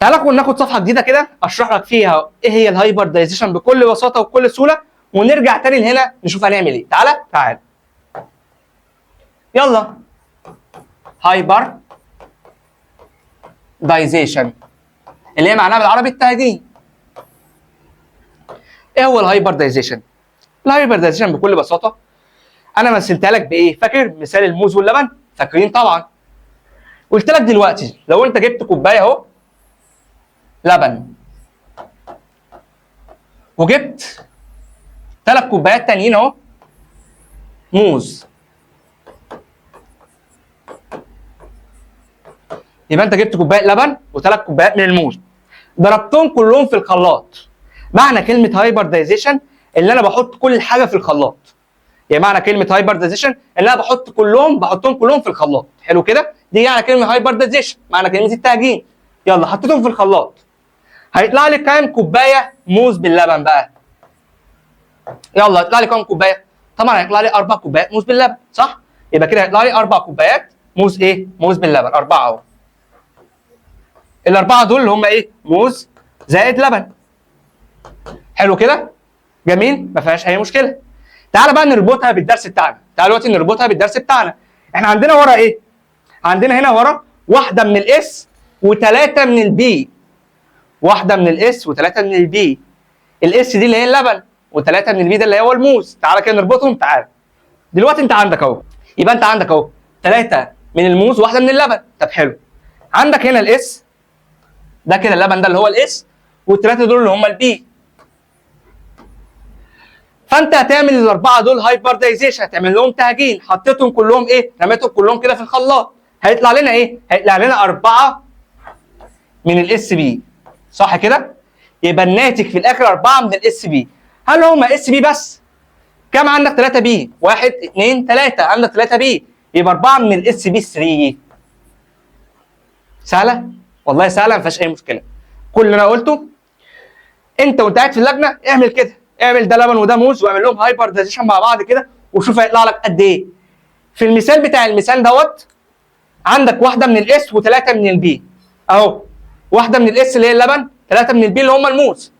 A: تعال ناخد صفحة جديدة كده اشرح لك فيها ايه هي ال hybridization بكل بساطة وبكل سهوله، ونرجع تاني لهنا نشوف هنعمل ايه. تعالى تعال يلا. hybridization اللي هي معناها بالعربي التهجين. ايه هو ال hybridization؟ ال hybridization بكل بساطة انا مثلتها لك بايه؟ فاكر مثال الموز واللبن؟ فاكرين طبعا. قلت لك دلوقتي لو انت جبت كوباية اهو لبن وجبت 3 كوبايات تانيين اهو موز، يبقى انت جبت كوباية لبن و3 كوبايات من الموز، ضربتهم كلهم في الخلاط. معنى كلمة hybridization اللي انا بحط كل حاجة في الخلاط. يعني معنى كلمة hybridization ان انا بحط كلهم، بحطهم كلهم في الخلاط. حلو كده؟ دي يعني كلمة hybridization، معنى كلمة التهجين. يلا حطيتهم في الخلاط، هيطلع لي كام كوباية موز باللبن بقى؟ يلا هيطلع لي كام كوباية؟ طبعا هيطلع لي 4 كوبايات موز باللبن، صح؟ يبقى كده هيطلع لي 4 كوبايات موز ايه؟ موز باللبن، 4 اهو. الاربعة دول اللي هم ايه؟ موز زائد لبن. حلو كده؟ جميل، ما فيهاش اي مشكلة. تعالى بقى نربطها بالدرس بتاعنا، تعالى دلوقتي نربطها بالدرس بتاعنا. احنا عندنا ورا ايه؟ عندنا هنا ورا واحدة من ال S وثلاثة من ال P. واحدة من ال S وثلاثة من ال P. ال S دي اللي هي اللبن، وثلاثة من ال P ده اللي هو الموز. تعالى كده نربطهم. تعالى دلوقتي انت عندك اهو، يبقى انت عندك اهو ثلاثة من الموز وواحدة من اللبن. طب حلو، عندك هنا ال S ده كده اللبن ده اللي هو ال S، والثلاثة دول اللي هم ال P. فانت هتعمل الاربعة دول hybridization، هتعمل لهم تهجين. حطيتهم كلهم ايه؟ رميتهم كلهم كده في الخلاط، هيطلع لنا ايه؟ هيطلع لنا 4 من ال SP، صح كده؟ يبقى الناتج في الاخر 4 من ال SP. هل هم SP بس؟ كم عندك؟ 3 P، 1 2 3، عندك 3 P، يبقى 4 من ال SP 3. سهلة؟ والله سهلة، ما فيهاش اي مشكلة. كل اللي انا قلته انت وانت قاعد في اللجنة اعمل كده، اعمل ده لبن وده موز واعمل لهم hybridization مع بعض كده وشوف هيطلع لك قد ايه. في المثال بتاع المثال دوت عندك واحدة من ال S وثلاثة من ال P اهو، واحدة من ال S اللي هي اللبن، ثلاثة من ال P اللي هم الموز.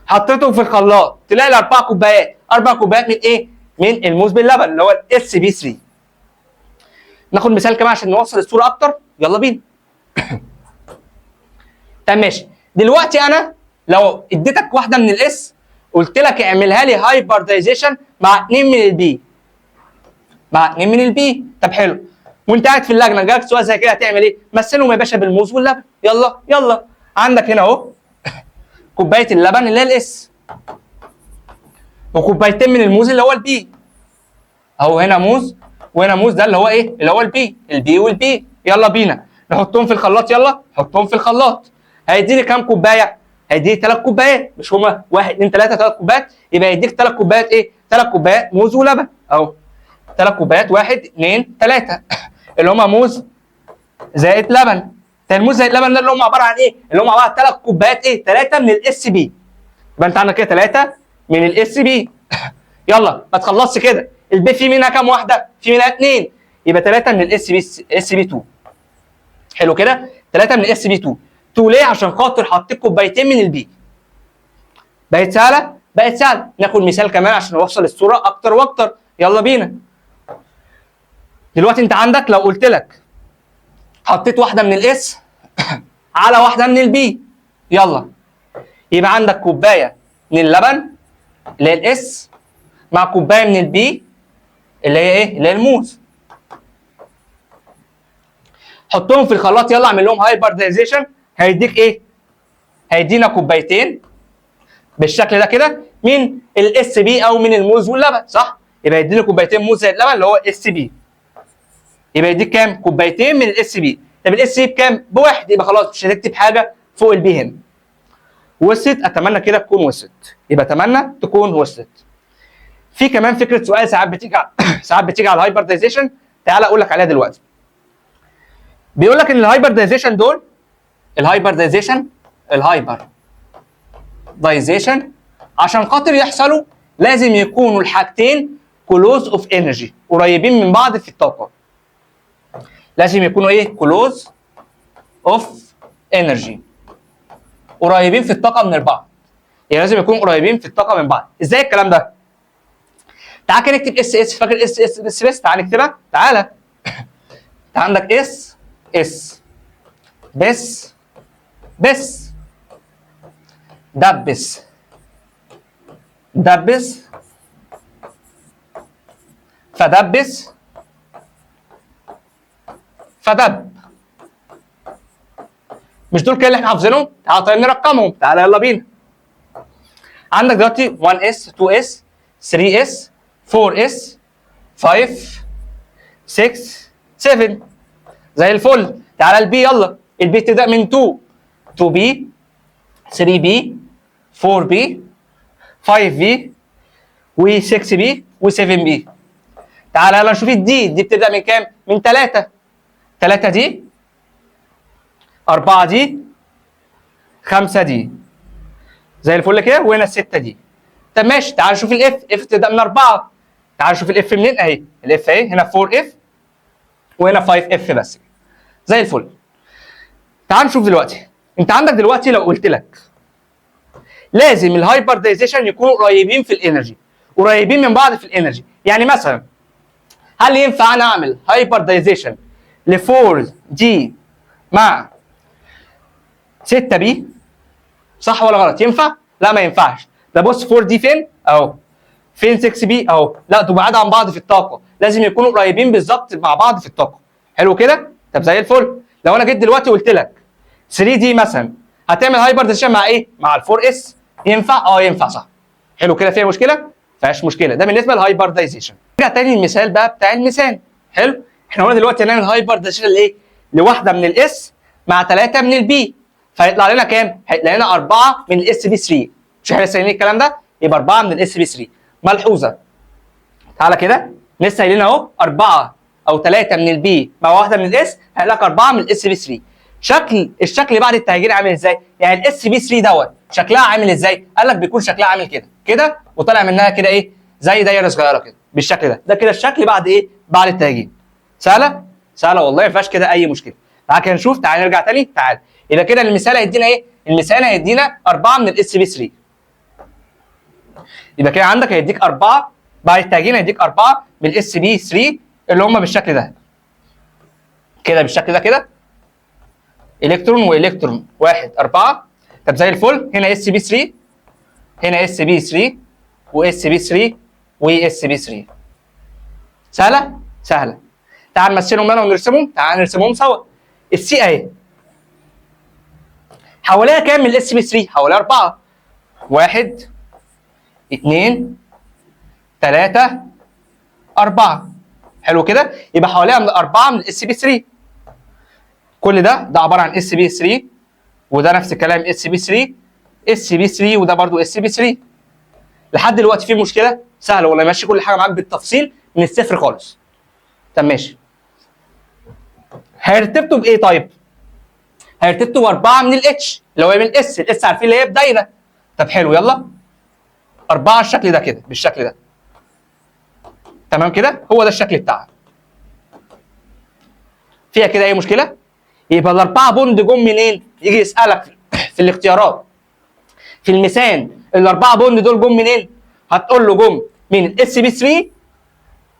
A: حطيتهم في الخلاط تلاقي ال4 كوبايات، 4 كوبايات من ايه؟ من الموز باللبن اللي هو ال SP 3. ناخد مثال كمان عشان نوصل الصورة اكتر، يلا بينا. طب ماشي، دلوقتي انا لو اديتك واحدة من ال S قلت لك اعملها لي hybridization مع 2 من ال P، مع 2 من ال P. طب حلو، وانت قاعد في اللجنة جالك سؤال زي كده هتعمل ايه؟ مثلهم يا باشا بالموز واللبن. يلا يلا، عندك هنا اهو كوباية اللبن اللي هي ال S، وكوبايتين من الموز اللي هو ال P اهو، هنا موز وهنا موز، ده اللي هو ايه؟ اللي هو ال P، ال P وال P. يلا بينا نحطهم في الخلاط. يلا حطهم في الخلاط، هيديني كام كوباية؟ هيديني 3 كوبايات، مش هما 1 2 3، 3 كوبايات، يبقى يديك 3 كوبايات ايه؟ 3 كوبايات موز ولبن اهو، 3 كوبايات، 1 2 3، اللي هما موز زائد لبن. ده الموز زائد لبن ده اللي هم عبارة عن ايه؟ اللي هم عبارة عن 3 كوبايات ايه؟ 3 من ال SP. يبقى انت عندك كده 3 من ال SP. يلا ما تخلصش كده، ال P في منها كام واحدة؟ في منها 2، يبقى 3 من ال SP، SP 2. حلو كده؟ 3 من ال SP 2. 2 ليه؟ عشان خاطر حطيت كوبايتين من ال P. بقت سهلة؟ بقت سهلة. ناخد مثال كمان عشان نوصل الصورة اكتر واكتر، يلا بينا. دلوقتي انت عندك لو قلت لك حطيت واحدة من ال S على واحدة من ال P، يلا يبقى عندك كوباية من اللبن اللي هي ال S مع كوباية من ال P اللي هي ايه؟ اللي هي الموز. حطهم في الخلاط، يلا اعمل لهم hybridization، هيديك ايه؟ هيدينا كوبايتين بالشكل ده كده من ال SP او من الموز واللبن، صح؟ يبقى يديني كوبايتين موز زائد لبن اللي هو SP. يبقى يديك كام؟ كوبايتين من ال SP. طب ال SP بكام؟ بواحد، يبقى خلاص مش هتكتب حاجة فوق ال P هنا. وصلت؟ اتمنى كده تكون وصلت، يبقى اتمنى تكون وصلت. في كمان فكرة سؤال ساعات بتيجي على ال hybridization، تعالى اقول لك عليها دلوقتي. بيقول لك ان ال hybridization دول، ال hybridization، ال hybridization عشان خاطر يحصلوا لازم يكونوا الحاجتين close of energy، قريبين من بعض في الطاقة. لازم يكونوا ايه؟ close of energy، قريبين في الطاقة من البعض. يعني لازم يكونوا قريبين في الطاقة من بعض. ازاي الكلام ده؟ تعال كده نكتب S S، فاكر S S S S؟ تعال نكتبها. تعالى، انت عندك S S بس بس دبس دبس فدبس فدب، مش دول كده اللي احنا حافظينهم؟ تعالى طيب نرقمهم، تعالى يلا بينا. عندك دلوقتي 1 S، 2 S، 3 S، 4 S، 5، 6، 7، زي الفل. تعالى ال P، يلا ال P تبدا من 2، 2 P، 3 P، 4 P، 5 P، و6 P، و7 P. تعالى يلا نشوف ال d، دي بتبدا من كام؟ من 3. 3 d، 4 d، 5 d، زي الفل كده. وهنا 6 d. طب ماشي، تعال نشوف ال f. f تبدا من 4. تعال نشوف ال f منين؟ اهي ال f اهي، هنا 4 f وهنا 5 f بس، زي الفل. تعال نشوف دلوقتي، انت عندك دلوقتي لو قلت لك لازم ال hybridization يكونوا قريبين في ال energy، قريبين من بعض في ال energy. يعني مثلا هل ينفع انا اعمل hybridization ل 4 d مع 6 p؟ صح ولا غلط؟ ينفع؟ لا ما ينفعش. ده بص، 4 d فين؟ اهو. فين 6 p؟ اهو. لا، دول بعاد عن بعض في الطاقه، لازم يكونوا قريبين بالظبط مع بعض في الطاقه. حلو كده؟ طب زي الفل. لو انا جيت دلوقتي قلت لك 3 d مثلا هتعمل hybridization مع ايه؟ مع ال 4 s، ينفع؟ اه ينفع، صح. حلو كده؟ فيها مشكلة؟ فيهاش مشكله. ده بالنسبة لل hybridization. نرجع تاني المثال بقى بتاع الميثان. حلو، احنا قلنا دلوقتي هنعمل hybridization لايه؟ لواحدة من ال s مع ثلاثة من ال p، فهيطلع لنا كام؟ هيطلع لنا 4 من ال sp 3. مش احنا لسه قايلين الكلام ده؟ يبقى 4 من ال sp 3. ملحوظه، تعالى كده، لسه قايلين اهو 4 او 3 من ال p مع واحدة من ال s، هيطلع لك 4 من ال sp 3. الشكل بعد التهجين عامل ازاي؟ يعني ال sp 3 دوت شكلها عامل ازاي؟ قال لك بيكون شكلها عامل كده كده، وطالع منها كده ايه؟ زي دايرة صغيرة كده بالشكل ده. ده كده الشكل بعد ايه؟ بعد التهجين. سهلة؟ سهلة والله، ما فيهاش كده اي مشكله. تعال كده نشوف، تعال نرجع تاني، تعال. يبقى كده المثال هيدينا ايه؟ المثال هيدينا 4 من ال sp 3. يبقى كده عندك هيديك 4 بعد التهجين، هيديك 4 من ال sp 3 اللي هم بالشكل ده كده، بالشكل ده كده، الكترون والكترون، واحد، أربعة. طب زي الفل. هنا sp 3، هنا sp 3 و sp 3 و sp 3. سهلة؟ سهلة. تعال نمثلهم انا ونرسمهم، تعال نرسمهم سوا. ال C اهي، حواليها كام من ال sp 3؟ حواليها أربعة، واحد، اثنين، ثلاثة، أربعة. حلو كده؟ يبقى حواليها من أربعة من ال sp 3. كل ده عبارة عن sp 3، وده نفس الكلام sp 3، sp 3، وده برضو sp 3. لحد دلوقتي في مشكلة؟ سهلة والله، ماشي كل حاجة معاك بالتفصيل من الصفر خالص. طب ماشي، هيرتبطوا بايه طيب؟ هيرتبطوا باربعة من ال H اللي هو من ال s، ال s عارفين اللي هي بدايره. طب حلو، يلا اربعة الشكل ده كده بالشكل ده. تمام كده؟ هو ده الشكل بتاعها. فيها كده اي مشكلة؟ يبقى الاربعة bond جم منين؟ يجي يسالك في الاختيارات في الميثان الاربعة bond دول جم منين؟ هتقول له جم من ال sp 3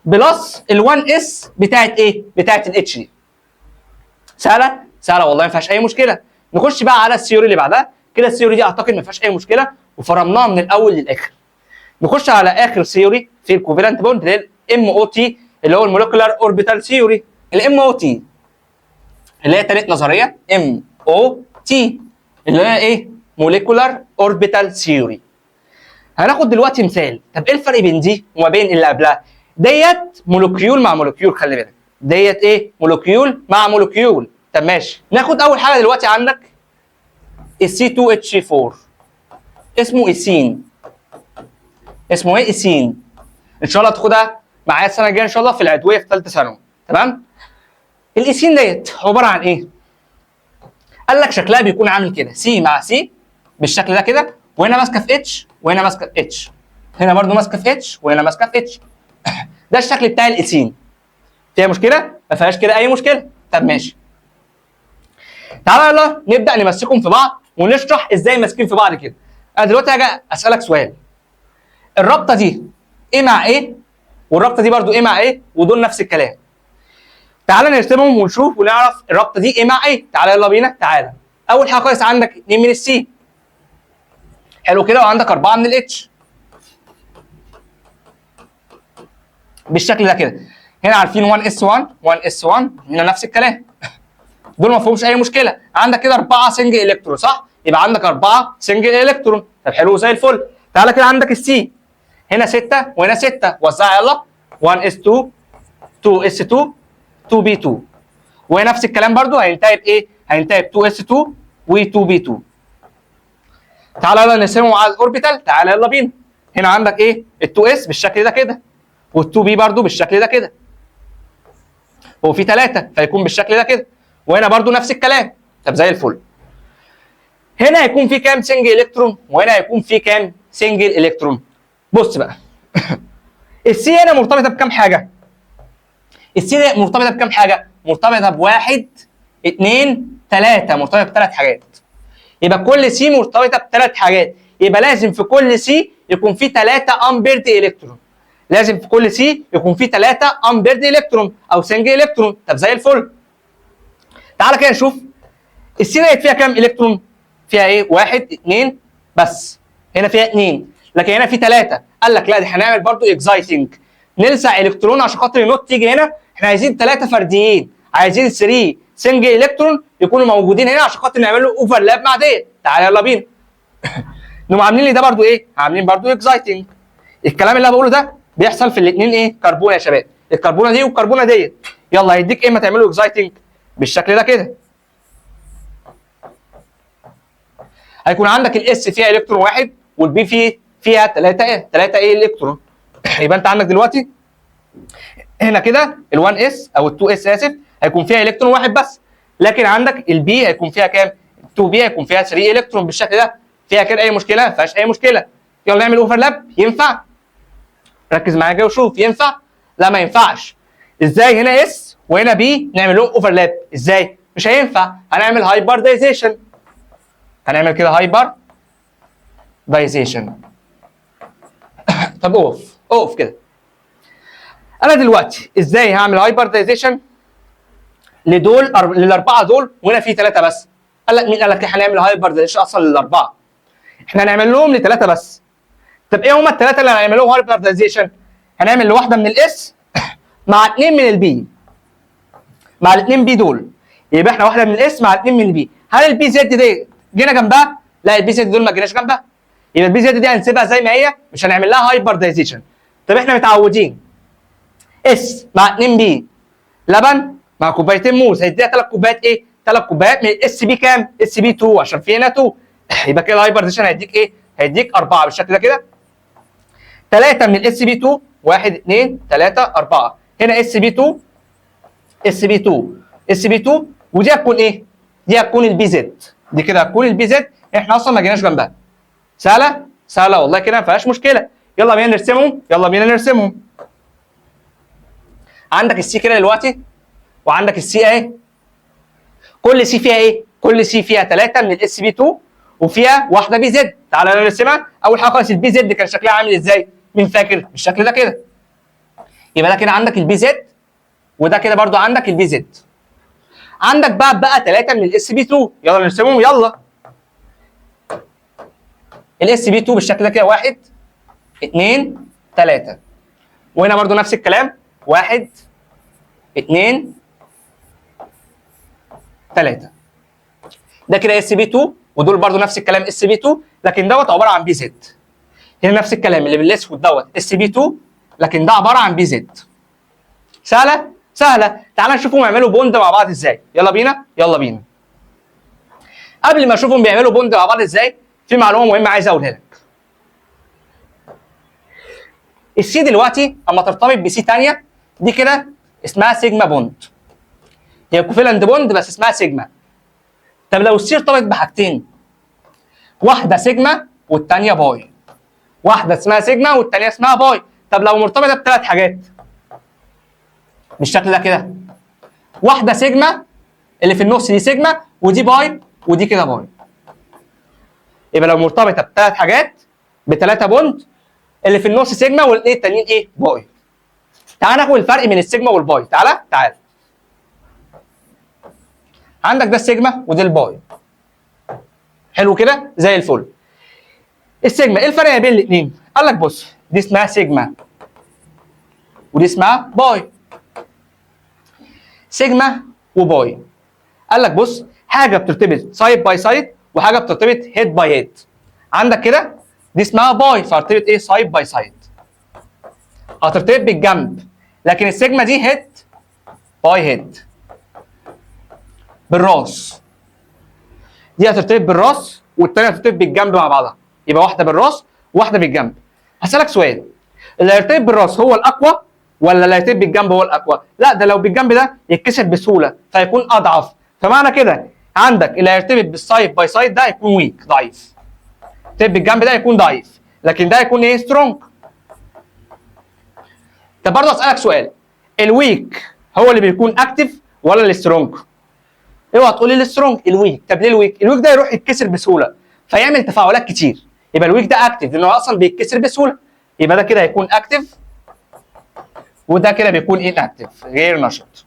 A: plus ال1 s بتاعت ايه؟ بتاعت ال H دي. سهلة؟ سهلة والله، ما فيهاش اي مشكله. نخش بقى على ال theory اللي بعدها كده. ال theory دي اعتقد ما فيهاش اي مشكلة وفرمناها من الاول للاخر. نخش على اخر theory في ال covalent bond اللي هي ال MOT، اللي هو ال molecular orbital theory. ال MOT اللي هي تالت نظريه، MOT اللي هي ايه؟ molecular orbital theory. هناخد دلوقتي مثال. طب ايه الفرق بين دي وما بين اللي قبلها؟ ديت molecule مع molecule، خلي بالك، ديت ايه؟ molecule مع molecule. طب ماشي، ناخد اول حاجة دلوقتي، عندك ال C 2 H 4 اسمه ايثين. اسمه ايه؟ ايثين. ان شاء الله تاخدها معايا السنة الجاية ان شاء الله في العضوية في ثالثة ثانوي. تمام؟ الايثين ديت عبارة عن ايه؟ قال لك شكلها بيكون عامل كده، C مع C بالشكل ده كده، وهنا ماسكه في H، وهنا ماسكه في H، هنا برضو ماسكه في H، وهنا ماسكه في H. ده الشكل بتاع الايثين. فيها مشكلة؟ ما فيهاش كده اي مشكله. طب ماشي، تعالى يلا نبدا نمسكهم في بعض ونشرح ازاي ماسكين في بعض كده. انا دلوقتي هاجي اسالك سؤال، الرابطة دي ايه مع ايه؟ والرابطه دي برضو ايه مع ايه؟ ودول نفس الكلام. تعالى نرسمهم ونشوف ونعرف الرابطة دي ايه مع ايه. تعالى يلا بينا. تعالى، اول حاجة خالص عندك 2 من ال C، حلو كده، وعندك 4 من ال H بالشكل ده كده. هنا عارفين 1 s 1، 1 s 1، هنا نفس الكلام. دول ما فيهمش اي مشكله. عندك كده 4 single electron، صح؟ يبقى عندك 4 single electron. طب حلو زي الفل. تعالى كده، عندك ال C هنا 6 وهنا 6، وزعها يلا، 1 s 2، 2 s 2، 2 p 2، ونفس الكلام برضو هينتهي بايه؟ هينتهي ب 2 s 2 و 2 p 2. تعالى يلا نرسمهم على ال orbital. تعالى يلا بينا. هنا عندك ايه؟ ال 2 s بالشكل ده كده، وال2 p برضو بالشكل ده كده، هو في 3 فيكون بالشكل ده كده. وهنا برضو نفس الكلام. طب زي الفل. هنا هيكون في كام single electron وهنا هيكون في كام single electron؟ بص بقى، ال C هنا مرتبطة بكام حاجة؟ ال C مرتبطة بكام حاجة؟ مرتبطة بواحد، اثنين، ثلاثه، مرتبطة بثلاث حاجات. يبقى كل C مرتبطة بثلاث حاجات، يبقى لازم في كل C يكون في 3 unpaired electron. لازم في كل C يكون في 3 unpaired electron او single electron. طب زي الفل. تعالى كده نشوف ال C ديت فيها كام الكترون؟ فيها ايه؟ واحد، اثنين بس. هنا فيها اثنين، لكن هنا في 3. قال لك لا، دي هنعمل برضو exciting، نلسع الكترون عشان خاطر ينط يجي هنا. احنا عايزين 3 فرديين، عايزين 3 single electron يكونوا موجودين هنا عشان خاطر نعمل له overlap مع ديت. تعالى يلا بينا. نقوم عاملين لي ده برضو ايه؟ عاملين برضو exciting. الكلام اللي انا بقوله ده بيحصل في الاثنين ايه؟ كربونه يا شباب، الكربونه دي والكربونه ديت. يلا، هيديك ايه ما تعملوا exciting بالشكل ده كده؟ هيكون عندك ال S فيها الكترون واحد وال P فيها 3 ايه؟ 3 ايه؟ الكترون. يبقى انت عندك دلوقتي هنا كده ال1 s او ال2 s اسف هيكون فيها الكترون واحد بس، لكن عندك ال P هيكون فيها كام؟ 2 P هيكون فيها 3 الكترون بالشكل ده. فيها كده اي مشكلة؟ ما فيهاش اي مشكلة. يلا نعمل overlap. ينفع؟ ركز معايا كده وشوف، ينفع؟ لا ما ينفعش. ازاي هنا S وهنا P نعمل لهم overlap؟ ازاي؟ مش هينفع. هنعمل hybridization، هنعمل كده hybridization. طب اقف اقف كده. انا دلوقتي ازاي هعمل hybridization لدول للاربعه دول وهنا في 3 بس؟ قال لك مين قال لك احنا هنعمل hybridization اصلا للاربعه؟ احنا هنعمل لهم لثلاثة بس. طب ايه هما الثلاثة اللي هنعمل لهم hybridization؟ هنعمل لواحدة من ال S مع اثنين من ال P، مع الاثنين P دول. يبقى احنا واحدة من ال S مع اثنين من ال P. هل ال PZ دي جينا جنبها؟ لا، ال PZ دول ما جيناش جنبها. يبقى ال PZ دي هنسيبها زي ما هي، مش هنعمل لها hybridization. طب احنا متعودين S مع 2 P، لبن مع كوبايتين موز، هيديها 3 كوبايات ايه؟ 3 كوبايات من ال SP كام؟ SP 2 عشان في هنا 2. يبقى كده ال hybridization هيديك ايه؟ هيديك 4 بالشكل ده كده. 3 من ال SP 2، 1 2 3 4. هنا SP 2، SP 2، SP 2، ودي هتكون ايه؟ دي هتكون ال PZ. دي كده هتكون ال PZ، احنا اصلا ما جيناش جنبها. سهلة؟ سهلة والله كده ما فيهاش مشكلة. يلا بينا نرسمهم، يلا بينا نرسمهم. عندك ال C كده دلوقتي وعندك ال C اهي. كل C فيها ايه؟ كل C فيها 3 من ال SP 2 وفيها واحدة PZ. تعالى نرسمها. اول حاجة خالص ال PZ كان شكلها عامل ازاي؟ مين فاكر؟ بالشكل ده كده. يبقى ده كده عندك ال PZ وده كده برضو عندك ال PZ. عندك بقى 3 من ال SP 2، يلا نرسمهم. يلا ال SP 2 بالشكل ده كده، 1 2 3، وهنا برضو نفس الكلام، 1 2 3. ده كده SP 2 ودول برضو نفس الكلام SP 2، لكن دوت عبارة عن PZ. هنا نفس الكلام اللي بالاسود دوت SP 2، لكن ده عبارة عن PZ. سهلة سهلة. تعال نشوفهم يعملوا bond مع بعض ازاي. يلا بينا يلا بينا. قبل ما اشوفهم بيعملوا bond مع بعض ازاي، في معلومة مهمة عايز اقولها لك. ال C دلوقتي اما ترتبط ب C ثانية، دي كده اسمها sigma bond، هي covalent bond بس اسمها سيجما. طب لو ال C ارتبط بحاجتين، واحدة سيجما والثانية pi، واحدة اسمها سيجما والثانية اسمها pi. طب لو مرتبطة بثلاث حاجات بالشكل ده كده، واحدة سيجما اللي في النص دي سيجما، ودي pi، ودي كده pi. يبقى لو مرتبطة بثلاث حاجات بثلاثة bond، اللي في النص سيجما والاثنين التانيين ايه؟ pi. تعال ناخد الفرق بين ال sigma وال pi. تعالى تعالى. عندك ده السيجما وده ال pi. حلو كده زي الفل. السيجما ايه الفرق ما بين الاثنين؟ قال لك بص، دي اسمها سيجما ودي اسمها pi. sigma و pi. قال لك بص، حاجة بترتبط side by side وحاجه بترتبط head by head. عندك كده دي اسمها pi، فهترتبط ايه؟ side by side، هترتبط بالجنب. لكن السيجما دي head by head بالراس، دي هترتبط بالراس والتانية هترتبط بالجنب مع بعضها. يبقى واحدة بالراس وواحدة بالجنب. هسألك سؤال، اللي هيرتبط بالراس هو الاقوى ولا اللي هيرتبط بالجنب هو الاقوى؟ لا، ده لو بالجنب ده يتكسر بسهولة فيكون اضعف. فمعنى كده عندك اللي هيرتبط بال side by side ده هيكون weak، ضعيف. يرتبط بالجنب ده يكون ضعيف، لكن ده يكون ايه؟ strong. طب برضه اسالك سؤال، ال weak هو اللي بيكون active ولا ال strong؟ اوعى تقول لي ال strong، ال weak. طب ليه ال weak؟ ال weak ده يروح يتكسر بسهولة فيعمل تفاعلات كتير، يبقى ال weak ده active لانه اصلا بيتكسر بسهولة، يبقى ده كده هيكون active وده كده بيكون inactive، غير نشط.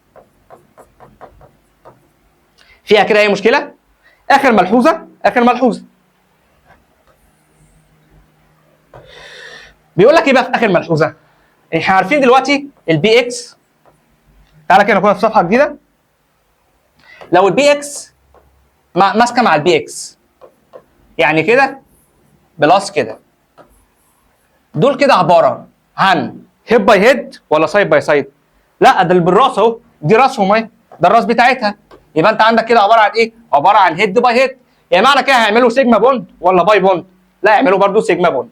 A: فيها كده اي مشكلة؟ اخر ملحوظة، اخر ملحوظة بيقول لك ايه بقى في اخر ملحوظة؟ احنا عارفين دلوقتي ال Bx، تعالى كده ناخدها في صفحة جديدة. لو ال Bx ماسكه مع ال Bx، يعني كده plus كده، دول كده عبارة عن head by head ولا side by side؟ لا، ده اللي بالراس اهو، دي راسهم اهي، ده الراس بتاعتها. يبقى انت عندك كده عبارة عن ايه؟ عبارة عن head by head. يعني معنى كده هيعملوا sigma bond ولا pi bond؟ لا، يعملوا برضو sigma bond.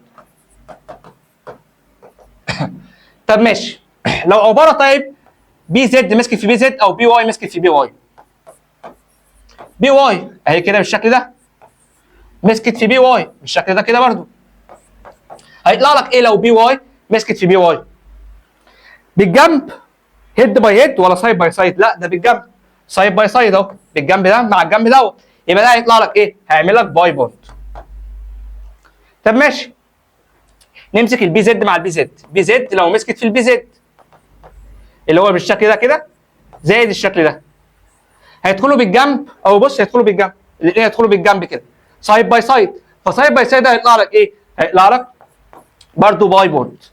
A: طب ماشي، لو عبارة طيب Bz مسكت في Bz او By مسكت في By، By اهي كده بالشكل ده مسكت في By بالشكل ده كده برضو، هيطلع لك ايه لو By مسكت في By؟ بالجنب head by head ولا side by side؟ لا، ده بالجنب side by side اهو، بالجنب ده مع الجنب دوت، يبقى ده هيطلع لك ايه؟ هيعمل لك pi bond. طب ماشي، نمسك ال Bz مع ال Bz، Bz لو مسكت في ال Bz اللي هو بالشكل ده كده زائد الشكل ده، هيدخلوا بالجنب او بص هيدخلوا بالجنب، الاثنين هيدخلوا بالجنب كده side by side، ف side by side هيطلع لك ايه؟ هيطلع لك برضو pi bond.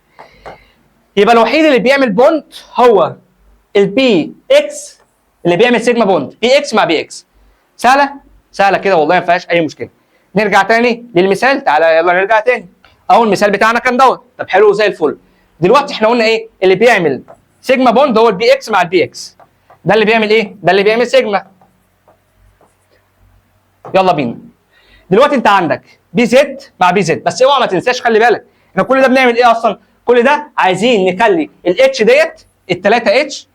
A: يبقى الوحيد اللي بيعمل bond هو ال Bx اللي بيعمل sigma bond، Bx مع Bx. سهلة؟ سهلة كده والله، ما فيهاش اي مشكلة. نرجع تاني للمثال، تعالى يلا نرجع تاني. اول مثال بتاعنا كان دوت. طب حلو زي الفل. دلوقتي احنا قلنا ايه اللي بيعمل sigma bond؟ هو ال Bx مع ال Bx. ده اللي بيعمل ايه؟ ده اللي بيعمل سيجما. يلا بينا. دلوقتي انت عندك Bz مع Bz، بس اوعى ما تنساش، خلي بالك احنا كل ده بنعمل ايه اصلا؟ كل ده عايزين نخلي ال H ديت ال 3 H،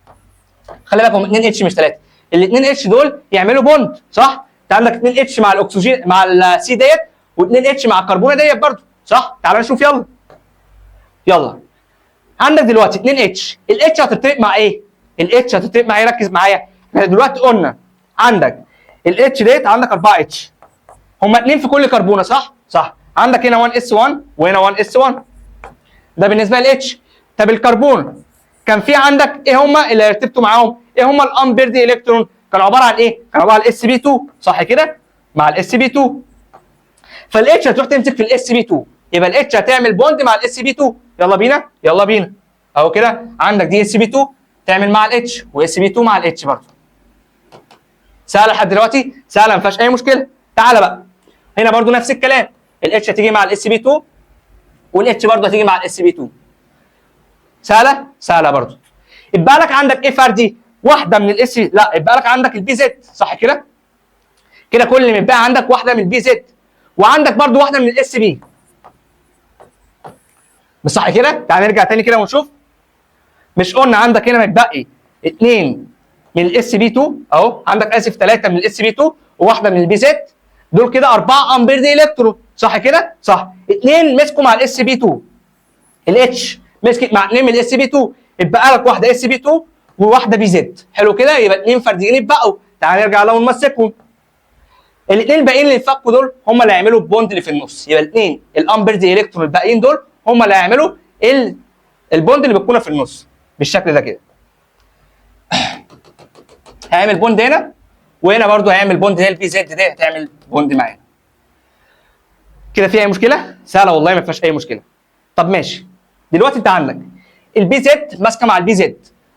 A: خلي بالك هم 2 H مش 3، ال 2 H دول يعملوا bond، صح؟ انت عندك 2 H مع الاكسجين مع ال C ديت و2 H مع الكربونه ديت برضه، صح؟ تعال نشوف. يلا يلا، عندك دلوقتي 2 H، ال H هترتبط مع ايه؟ ال H هترتبط مع ايه؟ ركز معايا، احنا دلوقتي قلنا عندك ال H ديت عندك 4 H، هما 2 في كل كربونه، صح؟ صح. عندك هنا 1 S 1 وهنا 1 S 1، ده بالنسبة لل H. طب الكربون كان في عندك ايه هما اللي هيرتبطوا معاهم؟ ايه هما ال unpaired electron؟ كانوا عبارة عن ايه؟ كانوا عبارة عن ال sp 2، صح كده؟ مع ال sp 2. فال H هتروح تمسك في ال sp 2، يبقى ال H هتعمل bond مع ال sp 2. يلا بينا يلا بينا اهو كده، عندك دي sp 2 تعمل مع ال H و sp 2 مع ال H برضه. سهلة لحد دلوقتي؟ سهلة، ما فيهاش اي مشكلة. تعالى بقى هنا برضه نفس الكلام، ال H هتيجي مع ال sp 2 وال H برضه هتيجي مع ال sp 2. سهلة؟ سهلة برضه. يبقى لك عندك ايه فردي؟ واحدة من ال S، لا يبقى لك عندك ال Bz، صح كده؟ كده كل اللي متبقى عندك واحدة من ال Bz وعندك برضه واحدة من ال sp، مش صح كده؟ تعال نرجع تاني كده ونشوف. مش قلنا عندك هنا متبقي 2 من ال sp 2 اهو، عندك اسف 3 من ال sp 2 وواحدة من ال Bz، دول كده 4 unpaired electron، صح كده؟ صح. 2 مسكوا مع ال sp 2، ال H مسكت مع 2 من ال sp 2، اتبقى لك واحدة sp 2 وواحدة Bz. حلو كده، يبقى 2 فرديين اتبقوا. تعال نرجع لو نمسكهم، الاثنين الباقيين اللي اتفكوا دول هم اللي هيعملوا ال bond اللي في النص، يبقى الاثنين ال unpaired electron الباقيين دول هم اللي هيعملوا ال bond اللي بتكون في النص بالشكل ده كده. هيعمل bond هنا وهنا برضو هيعمل bond هنا، ال Bz دي هتعمل bond معانا كده. في اي مشكلة؟ سهلة والله ما فيهاش اي مشكلة. طب ماشي، دلوقتي انت عندك ال Bz ماسكه مع ال Bz،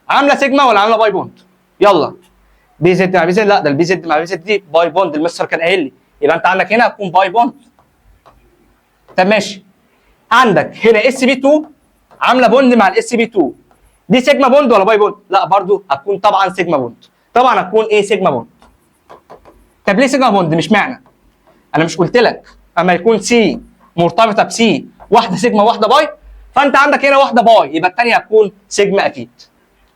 A: عامله سيجما ولا عامله pi bond؟ يلا Bz مع Bz، لا ده ال Bz مع Bz دي pi bond، المستر كان قايل لي، يبقى انت عندك هنا هتكون pi bond. طب ماشي، عندك هنا sp 2 عامله bond مع ال sp 2، دي sigma bond ولا pi bond؟ لا برضو هتكون طبعا sigma bond، طبعا هتكون ايه؟ sigma bond. طب ليه sigma bond؟ مش معنى انا مش قلت لك اما يكون C مرتبطة ب C واحدة سيجما واحدة pi، فانت عندك هنا واحدة pi، يبقى الثانية هتكون سيجما اكيد.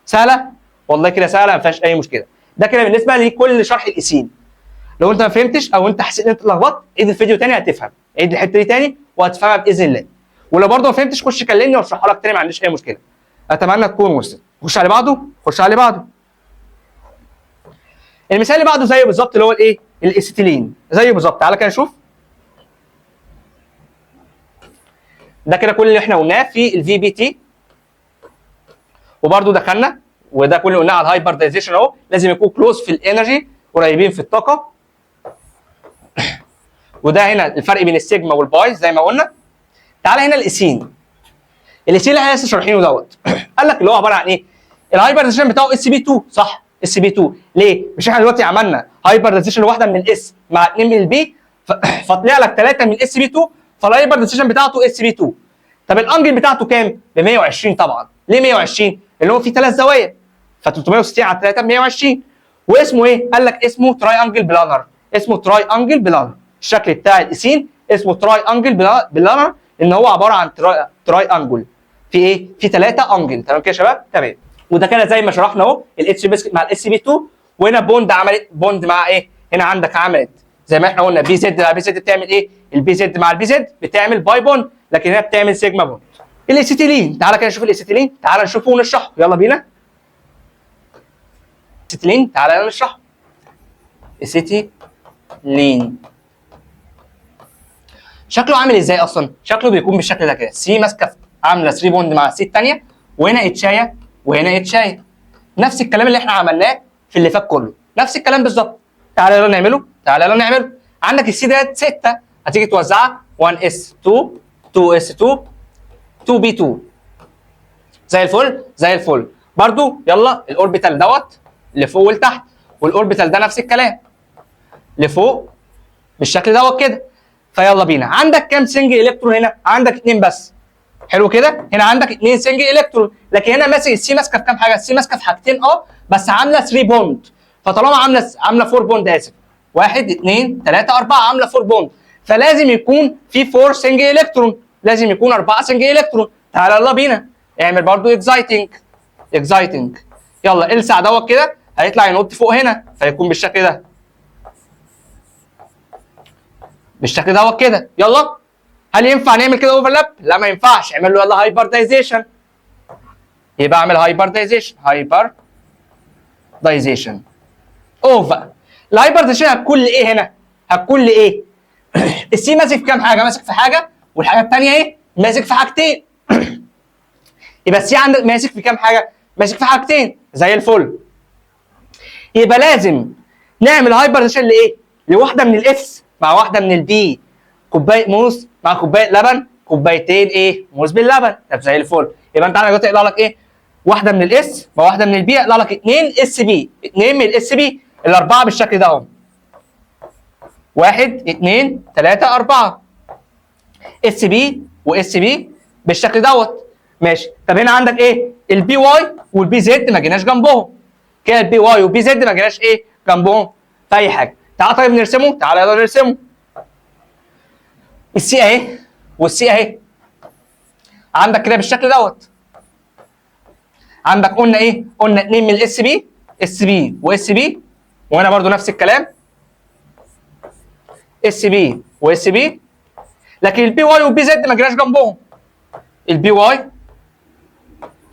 A: سهلة والله كده، سهلة ما فيهاش اي مشكلة. ده كده بالنسبة لكل شرح الايثين. لو انت ما فهمتش او انت حسيت ان انت اتلخبطت، عيد الفيديو تاني هتفهم، عيد الحتة دي تاني وهتفهمها باذن الله. ولو برضه ما فهمتش خش كلمني واشرحها لك تاني، ما عنديش اي مشكلة. اتمنى تكون وصلت. خش على بعضه، خش على بعضه. المثال اللي بعده زيه بالظبط اللي هو الايه؟ الايسيتيلين، زيه بالظبط. تعالى كده نشوف. ده كده كل اللي احنا قلناه في ال VBT، وبرده دخلنا وده كل اللي قلناه على ال hybridization اهو، لازم يكون close في ال energy، قريبين في الطاقة. وده هنا الفرق بين ال sigma وال pi زي ما قلنا. تعالى هنا الايثين، الايثين اللي احنا لسه شارحينه دوت، قال لك اللي هو عبارة عن ايه؟ ال hybridization بتاعه sp 2، صح؟ sp 2 ليه؟ مش احنا دلوقتي عملنا hybridization واحدة من ال s مع 2 من ال p، فطلع لك 3 من sp 2، فال hybridization بتاعته sp 2. طب ال angle بتاعته كام؟ ب 120 طبعا. ليه 120؟ اللي هو فيه 3 زوايا، ف 360 على 3 ب 120. واسمه ايه؟ قال لك اسمه triangle planar، اسمه triangle planar. الشكل بتاع الايثين اسمه triangle planar، ان هو عبارة عن triangle في ايه؟ في 3 angle. تمام كده يا شباب؟ تمام. وده كده زي ما شرحنا اهو، ال H مسكت مع ال sp 2، وهنا bond عملت bond مع ايه؟ هنا عندك عملت زي ما احنا قلنا pz مع pz بتعمل ايه؟ ال pz مع ال pz بتعمل pi bond، لكن هنا بتعمل sigma bond. الايسيتيلين، تعالى كده نشوف الايسيتيلين، تعالى نشوفه ونشرحه، يلا بينا. الايسيتيلين تعالى نشرحه. ايسيتيلين شكله عامل ازاي اصلا؟ شكله بيكون بالشكل ده كده، C ماسكه عامله 3 bond مع ال C الثانية، وهنا اتشايه وهنا اتشايه. نفس الكلام اللي احنا عملناه في اللي فات كله، نفس الكلام بالظبط. تعالى يلا نعمله، تعالى يلا نعمله. عندك ال C ديت 6، هتيجي توزعها 1 s 2 2 s 2 2 p 2، زي الفل زي الفل. برضو يلا ال orbital دوت لفوق ولتحت، وال orbital ده نفس الكلام لفوق بالشكل دوت كده. فيلا بينا. عندك كام single electron هنا؟ عندك 2 بس. حلو كده. هنا عندك 2 single electron، لكن هنا ماسك ال C ماسكه في كام حاجة؟ ال C ماسكه في حاجتين بس عامله 3 bond. فطالما عامله 4 bond، اسف، 1 2 3 4، عامله 4 bond، فلازم يكون في 4 single electron، لازم يكون 4 single electron. تعالى يلا بينا اعمل برضو exciting exciting. يلا السع دوت كده، هيطلع ينط فوق هنا، فيكون بالشكل ده، بالشكل دوت كده. يلا هل ينفع نعمل كده overlap؟ لا ما ينفعش. اعمل له يلا hybridization، يبقى اعمل hybridization، hybridization اوف. ال hybridization هتكون لايه هنا؟ هتكون لايه؟ ال C ماسك في كام حاجة؟ ماسك في حاجة، والحاجة الثانية ايه؟ ماسك في حاجتين. يبقى ال C عندك ماسك في كام حاجة؟ ماسك في حاجتين زي الفل. يبقى لازم نعمل hybridization لايه؟ لواحدة من ال s مع واحدة من ال p، كوباية موز مع كوباية لبن، كوبايتين ايه؟ موز باللبن. طب زي الفل. يبقى انت عندك دلوقتي يطلع لك ايه؟ واحدة من ال s مع واحدة من ال p، يطلع لك 2 sp، 2 من ال sp، الاربعة بالشكل ده اهو، 1 2 3 4 sp و sp بالشكل دوت. ماشي. طب هنا عندك ايه؟ ال py وال pz ما جيناش جنبهم كده، ال py وال pz ما جيناش ايه جنبهم في اي حاجة. تعالى طيب نرسمه، تعالى يلا نرسمه. ال C اهي وال C اهي، عندك كده بالشكل دوت. عندك قلنا ايه؟ قلنا 2 من ال sp، sp و sp، وهنا برضو نفس الكلام sp و sp، لكن ال py وال pz ما جيناش جنبهم. ال py،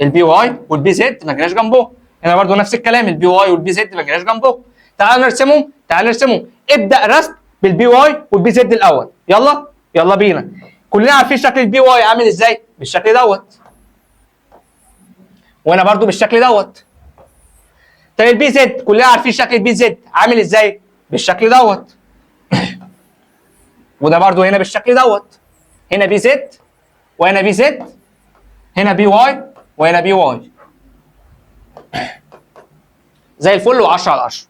A: ال py وال pz ما جيناش جنبهم. هنا برضو نفس الكلام، ال py وال pz ما جيناش جنبهم. تعال نرسمهم، تعال نرسمهم. ابدا رسم بال py وال pz الاول. يلا يلا بينا. كلنا عارفين شكل ال py عامل ازاي؟ بالشكل دوت، وهنا برضو بالشكل دوت. طيب ال pz كلنا عارفين شكل ال pz عامل ازاي؟ بالشكل دوت، وده برضو هنا بالشكل دوت. هنا pz وهنا pz، هنا py وهنا py، زي الفل و10 على 10.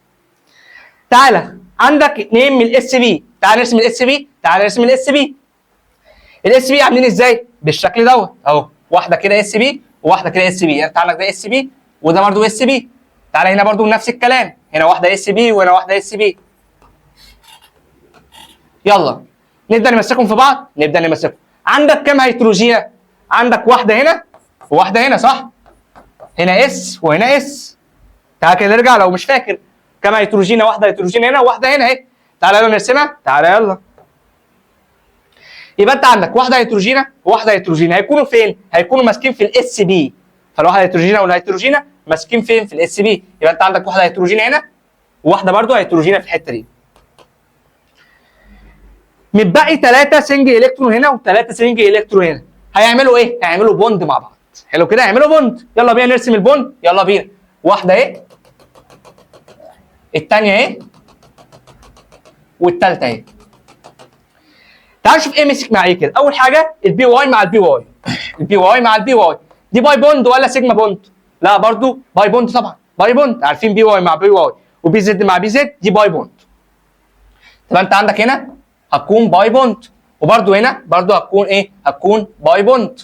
A: تعالى عندك 2 من ال sp، تعالى نرسم ال sp، تعالى نرسم ال sp. ال sp عاملين ازاي؟ بالشكل دوت اهو، واحدة كده sp وواحدة كده sp. انت عندك ده sp وده برضو sp. تعالى هنا برضو نفس الكلام، هنا واحدة sp وهنا واحدة sp. يلا نبدا نمسكهم في بعض، نبدا نمسكهم. عندك كام هيدروجينه؟ عندك واحدة هنا وواحدة هنا، صح؟ هنا S وهنا S. تعالى كده نرجع لو مش فاكر، كام هيدروجينه؟ واحدة هيدروجين هنا وواحدة هنا اهي. تعالى يلا نرسمها، تعالى يلا. يبقى انت عندك واحدة هيدروجينه وواحدة هيدروجينه، هيكونوا فين؟ هيكونوا ماسكين في ال sp. فالواحده هيدروجينه والهيدروجينه ماسكين فين؟ في ال sp. يبقى انت عندك واحدة هيدروجينه هنا وواحدة برضو هيدروجينه في الحتة دي. متبقي 3 single electron هنا و3 single electron هنا، هيعملوا ايه؟ هيعملوا bond مع بعض. حلو كده، هيعملوا bond. يلا بينا نرسم ال bond، يلا بينا. واحدة اهي، الثانية اهي، والثالثة اهي. تعال نشوف ايه مسك مع ايه كده. اول حاجة ال By مع ال By، ال By مع ال By، دي pi bond ولا sigma bond؟ لا برضو pi bond طبعا، pi bond. عارفين By مع By و Bz مع Bz دي pi bond. طب انت عندك هنا هتكون pi bond، وبرضو هنا برضو هتكون ايه؟ هتكون pi bond،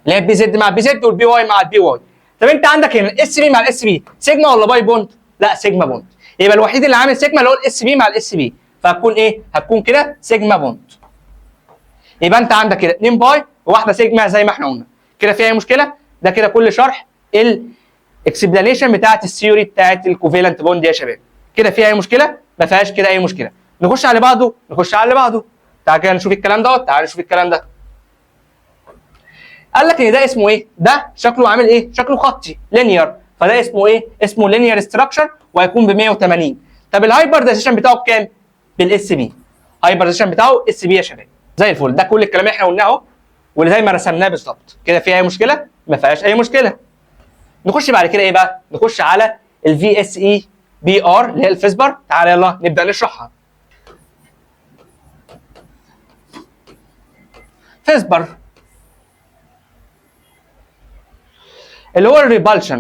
A: اللي هي Bz مع Bz وال By مع ال By. طب انت عندك هنا ال sp مع ال sp، sigma ولا pi bond؟ لا sigma bond. يبقى الوحيد اللي عامل سيجما اللي هو ال sp مع ال sp، فهتكون ايه؟ هتكون كده sigma bond. يبقى انت عندك كده 2 pi وواحدة سيجما زي ما احنا قلنا كده. في اي مشكلة؟ ده كده كل شرح ال explanation بتاعت ال theory بتاعت ال covalent bond يا شباب. كده في اي مشكلة؟ ما فيهاش كده اي مشكلة. نخش على اللي بعده، نخش على اللي بعده. تعال كده نشوف الكلام دوت، تعال نشوف الكلام ده. قال لك ان ده اسمه ايه؟ ده شكله عامل ايه؟ شكله خطي linear، فده اسمه ايه؟ اسمه linear structure وهيكون ب 180. طب ال hybridization بتاعه بكام؟ بال sp. hybridization بتاعه sp يا شباب. زي الفل. ده كل الكلام اللي احنا قلناه اهو، واللي زي ما رسمناه بالظبط كده. في اي مشكلة؟ ما فيهاش اي مشكلة. نخش بعد كده ايه بقى؟ نخش على ال VSEPR اللي هي ال VSEPR. تعالى يلا نبدا نشرحها. VSEPR اللي هو ال repulsion.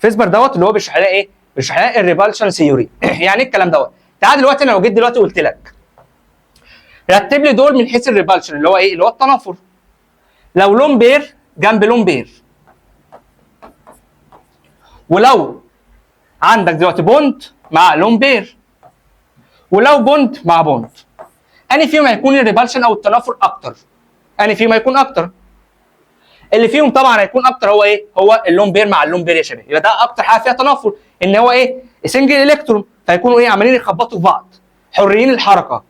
A: VSEPR دوت اللي هو بيشرح لنا ايه؟ بيشرح لنا ال repulsion theory. يعني ايه الكلام دوت؟ تعال دلوقتي انا لو جيت دلوقتي قلت لك رتب لي دول من حيث ال repulsion اللي هو ايه؟ اللي هو التنافر. لو lone pair جنب lone pair، ولو عندك دلوقتي bond مع lone pair، ولو bond مع bond، انهي فيهم هيكون ال repulsion او التنافر اكتر؟ انهي فيهم هيكون اكتر؟ اللي فيهم طبعا هيكون اكتر هو ايه؟ هو ال lone pair مع ال lone pair يا شباب. يبقى ده اكتر حاجة فيها تنافر، ان هو ايه؟ single electron، فيكونوا ايه؟ عمالين يخبطوا في بعض، حريين الحركة.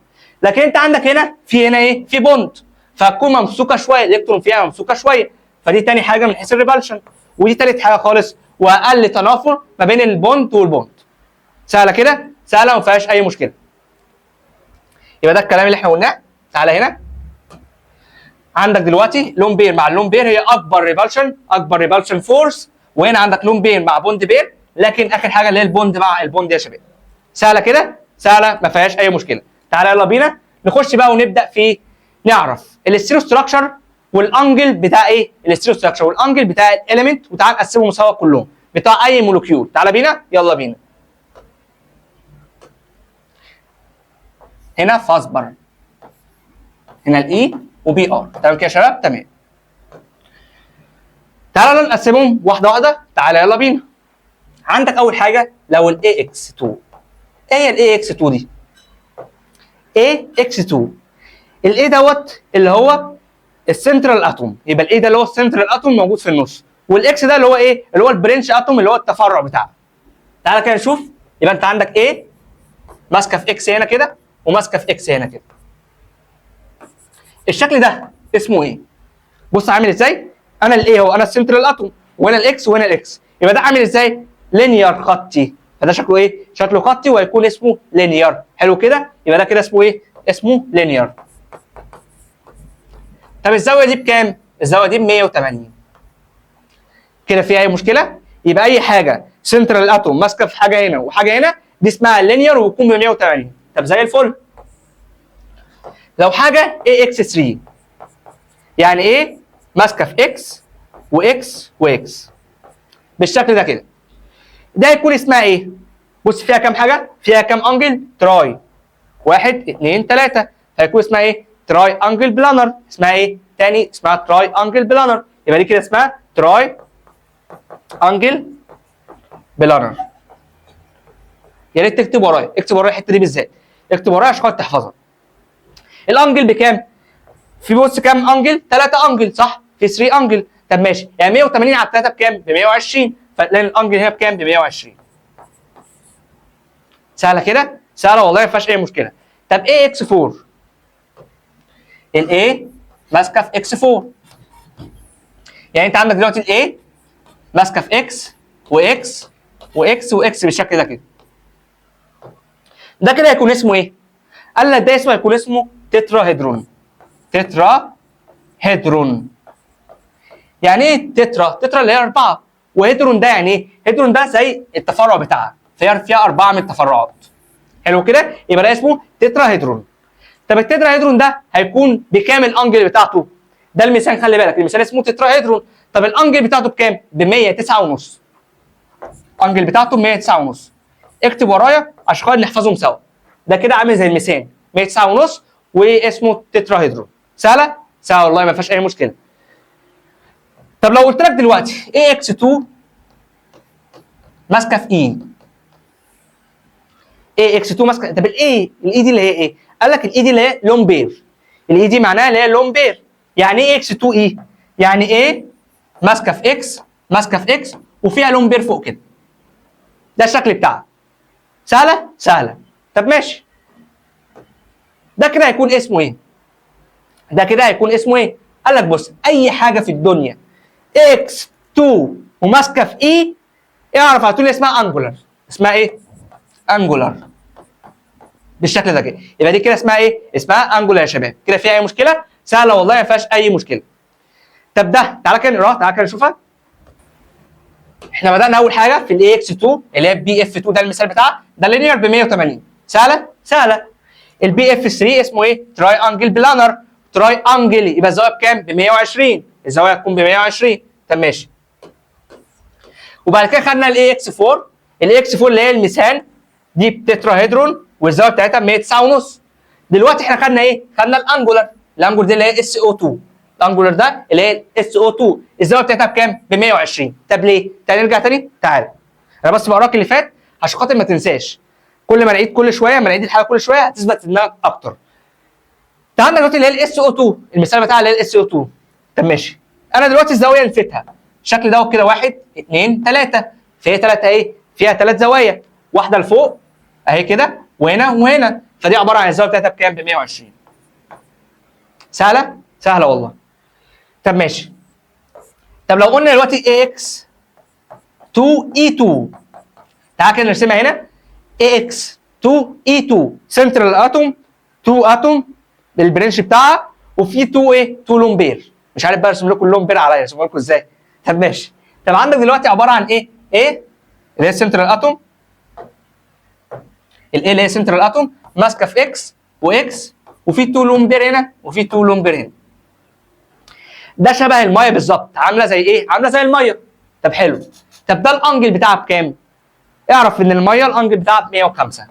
A: لكن انت عندك هنا في هنا ايه؟ في bond، فهتكون ممسوكه شوية، الالكترون فيها ممسوكه شوية، فدي تاني حاجة من حيث ال repulsion. ودي تالت حاجة خالص، واقل تنافر ما بين ال bond وال bond. سهلة كده؟ سهلة وما فيهاش اي مشكلة. يبقى ده الكلام اللي احنا قلناه. تعالى هنا عندك دلوقتي lone pair مع ال lone pair هي اكبر repulsion، اكبر repulsion force، وهنا عندك lone pair مع bond pair، لكن اخر حاجة اللي هي ال bond مع ال bond يا شباب. سهلة كده؟ سهلة ما فيهاش اي مشكلة. تعالى يلا بينا نخش بقى ونبدا في نعرف ال stereostructure وال angle بتاع ايه؟ ال stereostructure وال angle بتاع ال element، وتعال نقسمهم سوا كلهم بتاع اي molecule. تعالى بينا، يلا بينا. هنا VSEPR، هنا ال E و PR. تمام كده يا شباب؟ تمام. تعالى نقسمهم واحدة واحدة. تعالى يلا بينا. عندك اول حاجة لو ال AX 2. ايه هي ال AX 2 دي؟ AX 2 ال A دوت اللي هو ال central atom، يبقى ال A ده اللي هو ال central atom موجود في النص، وال X ده اللي هو ايه؟ اللي هو ال branch atom اللي هو التفرع بتاعه. تعالى كده نشوف. يبقى انت عندك A ماسكه في X هنا كده وماسكه في X هنا كده. الشكل ده اسمه ايه؟ بص عامل ازاي؟ انا ال A هو انا ال central atom، وهنا ال X وهنا ال X، يبقى ده عامل ازاي؟ linear خطي. فده شكله ايه؟ شكله خطي وهيكون اسمه linear. حلو كده؟ يبقى ده كده اسمه ايه؟ اسمه linear. طب الزاوية دي بكام؟ الزاوية دي ب 180. كده في اي مشكلة؟ يبقى اي حاجة central atom ماسكه في حاجة هنا وحاجه هنا دي اسمها linear وتكون ب 180. طب زي الفل. لو حاجة AX 3، يعني ايه؟ ماسكه في X و X و X بالشكل ده كده، ده يكون اسمها ايه؟ بص فيها كام حاجة؟ فيها كام angle؟ tri، 1 2 3، هيكون اسمها ايه؟ triangle planar. اسمها ايه؟ تاني اسمها triangle planar. يبقى دي كده اسمها triangle planar. يا ريت تكتب ورايا، اكتب ورايا الحتة دي بالذات، اكتب ورايا عشان خاطر تحفظها. ال angle بكام؟ في بص كام angle؟ 3 angle صح؟ في 3 angle. طب ماشي، يعني 180 على 3 بكام؟ ب 120. فتلاقي ال angle هنا بكام؟ ب 120. سهلة كده؟ سهلة والله، ما فيهاش اي مشكلة. طب A X 4، ال A ماسكه في X 4، يعني انت عندك دلوقتي ال A ماسكه في اكس واكس واكس واكس بالشكل ده كده. ده كده هيكون اسمه ايه؟ قال لك ده اسمه هيكون اسمه tetrahedron. tetrahedron يعني ايه tetra؟ tetra اللي هي اربعه، و hedron ده يعني ايه؟ hedron ده زي التفرع بتاعها، فيها اربعة من التفرعات. حلو كده؟ يبقى ده اسمه tetrahedron. طب ال tetrahedron ده هيكون بكام ال angle بتاعته؟ ده الميثان، خلي بالك الميثان اسمه tetrahedron. طب ال angle بتاعته بكام؟ ب 109 ونص. ال angle بتاعته ب 109 ونص. اكتب ورايا عشان خاطر نحفظهم سوا. ده كده عامل زي الميثان، 109 ونص واسمه tetrahedron. سهلة؟ سهلة والله، ما فيهاش اي مشكلة. طب لو قلت لك دلوقتي A X 2 ماسكه في E، A X 2 ماسكه، طب ال E، ال E دي اللي هي ايه؟ قال لك ال E دي اللي هي lone pair. ال E دي معناها اللي هي lone pair. يعني ايه X 2 E؟ يعني A ماسكه في X، ماسكه في X وفيها lone pair فوق كده. ده الشكل بتاعها. سهلة؟ سهلة. طب ماشي، ده كده هيكون اسمه ايه؟ ده كده هيكون اسمه ايه؟ قال لك بص، اي حاجة في الدنيا X 2 وماسكه في E، اعرف على طول اسمها angular. اسمها ايه؟ angular بالشكل ده كده. يبقى دي كده اسمها ايه؟ اسمها angular يا شباب. كده فيها اي مشكلة؟ سهلة والله، ما فيهاش اي مشكلة. طب ده تعالى كده نقراها، تعالى كده نشوفها. احنا بدانا اول حاجة في ال A X 2 اللي هي BF 2، ده المثال بتاعها، ده linear ب 180. سهلة؟ سهلة. ال BF 3 اسمه ايه؟ triangle planar. triangle يبقى الزاوية بكام؟ ب 120. الزاوية هتكون ب 120. طب ماشي. وبعد كده خدنا ال A X 4، ال A X 4 اللي هي الميثان، دي tetrahedron والزاويه بتاعتها 109 ونص. دلوقتي احنا خدنا ايه؟ خدنا ال angular. ال angular دي اللي هي SO 2. ال angular ده اللي هي SO 2، الزاوية بتاعتها بكام؟ ب 120. طب ليه؟ تعال نرجع تاني، تعال. انا بس بقراك اللي فات عشان خاطر ما تنساش. كل ما نعيد كل شويه، ما نعيد الحاجة كل شويه، هتثبت في دماغك اكتر. تعال دلوقتي اللي هي ال SO 2، المثال بتاع اللي هي ال SO 2. طب ماشي، انا دلوقتي الزاوية نسيتها، الشكل دوت كده 1 2 3، فيها 3 ايه؟ فيها 3 زوايا، واحدة لفوق اهي كده وهنا وهنا، فدي عبارة عن الزاوية بتاعتها بكام؟ ب 120. سهلة؟ سهلة والله. طب ماشي. طب لو قلنا دلوقتي AX 2 E 2، تعال كده نرسمها هنا. AX 2 E 2، central atom، 2 atom بال branch بتاعها، وفي 2 ايه؟ 2 lone pair. مش عارف بقى ارسم لكم ال lone pair عليا، ارسمها لكم ازاي؟ طب ماشي. طب عندك دلوقتي عبارة عن ايه؟ A اللي هي central atom، ال A اللي هي central atom ماسكه في X و X، وفي 2 lone pair هنا وفي 2 lone pair هنا. ده شبه المية بالظبط، عامله زي ايه؟ عامله زي المية. طب حلو. طب ده ال angle بتاعها بكام؟ اعرف ان المية ال angle بتاعها ب 105.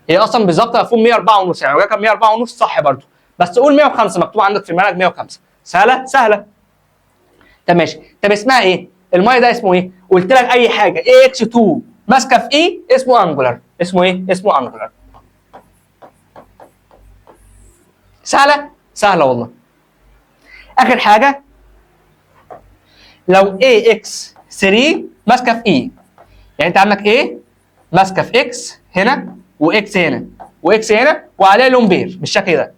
A: هي اصلا بالظبط المفروض 104 ونص، يعني لو كان 104 ونص صح برضو، بس قول 105، مكتوب عندك في المنهج 105. سهلة؟ سهلة. طب ماشي. طب اسمها ايه؟ المية ده اسمه ايه؟ قلت لك اي حاجة A X 2 ماسكه في E اسمه angular. اسمه ايه؟ اسمه angular. سهلة؟ سهلة والله. اخر حاجة لو A X 3 ماسكه في E، يعني انت عندك A ماسكه في X هنا و X هنا و X هنا وعليها lone pair بالشكل ده.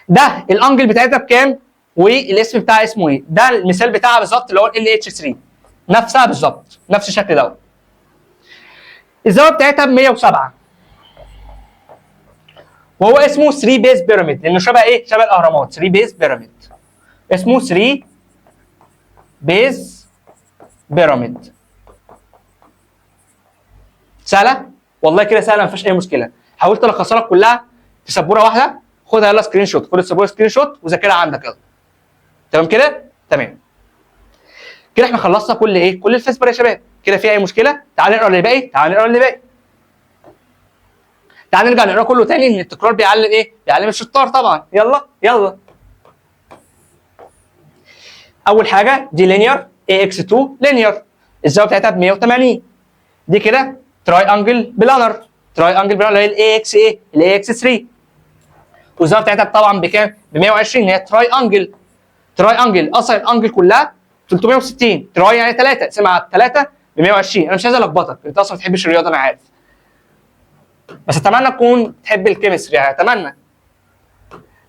A: ده ال angle بتاعتها بكام والاسم بتاعها اسمه ايه؟ ده المثال بتاعها بالظبط اللي هو NH 3، نفسها بالظبط، نفس الشكل دوت. الزاوية بتاعتها ب 107، وهو اسمه 3 base pyramid لانه شبه ايه؟ شبه الاهرامات. 3 base pyramid، اسمه 3 base pyramid. سهلة؟ والله كده سهلة، ما فيهاش اي مشكلة. حاولت الخصها لك كلها في سبورة واحدة. خدها يلا screenshot، خد السبوره screenshot وذاكرها عندك يلا. تمام كده؟ تمام كده. احنا خلصنا كل ايه؟ كل ال VSEPR يا شباب. كده في اي مشكلة؟ تعال نقرا اللي باقي، تعال نقرا اللي باقي. تعال نرجع نقرا كله تاني، ان التكرار بيعلم ايه؟ بيعلم الشطار طبعا. يلا يلا. اول حاجة دي linear، AX 2 linear، الزاوية بتاعتها ب 180. دي كده triangle planar، triangle planar اللي هي ال AX ايه؟ ال AX 3. والزاويه بتاعتها طبعا بكام؟ ب 120. هي triangle، triangle اصلا ال angle كلها 360، tri يعني 3، اقسمها على 3 ب 120. انا مش عايز الخبطك، انت اصلا ما بتحبش الرياضة انا عارف، بس اتمنى تكون تحب ال chemistry يعني اتمنى.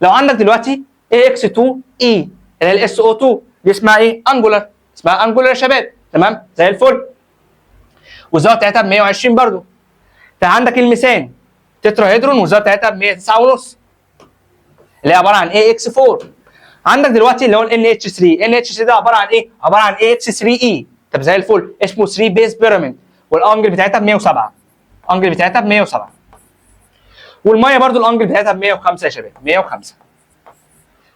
A: لو عندك دلوقتي AX2E اللي هي ال SO2 دي اسمها ايه؟ angular، اسمها angular يا شباب، تمام؟ زي الفل. والزاويه بتاعتها ب 120 برضو. انت عندك الميثان tetrahedron والزاويه بتاعتها ب 109 ونص اللي هي عبارة عن AX4. عندك دلوقتي اللي هو ال NH3، NH3 ده عبارة عن ايه؟ عبارة عن AX3E. طب زي الفل، اسمه 3 base pyramid وال angle بتاعتها ب 107، ال angle بتاعتها ب 107. والمية برضو ال angle بتاعتها ب 105 يا شباب، 105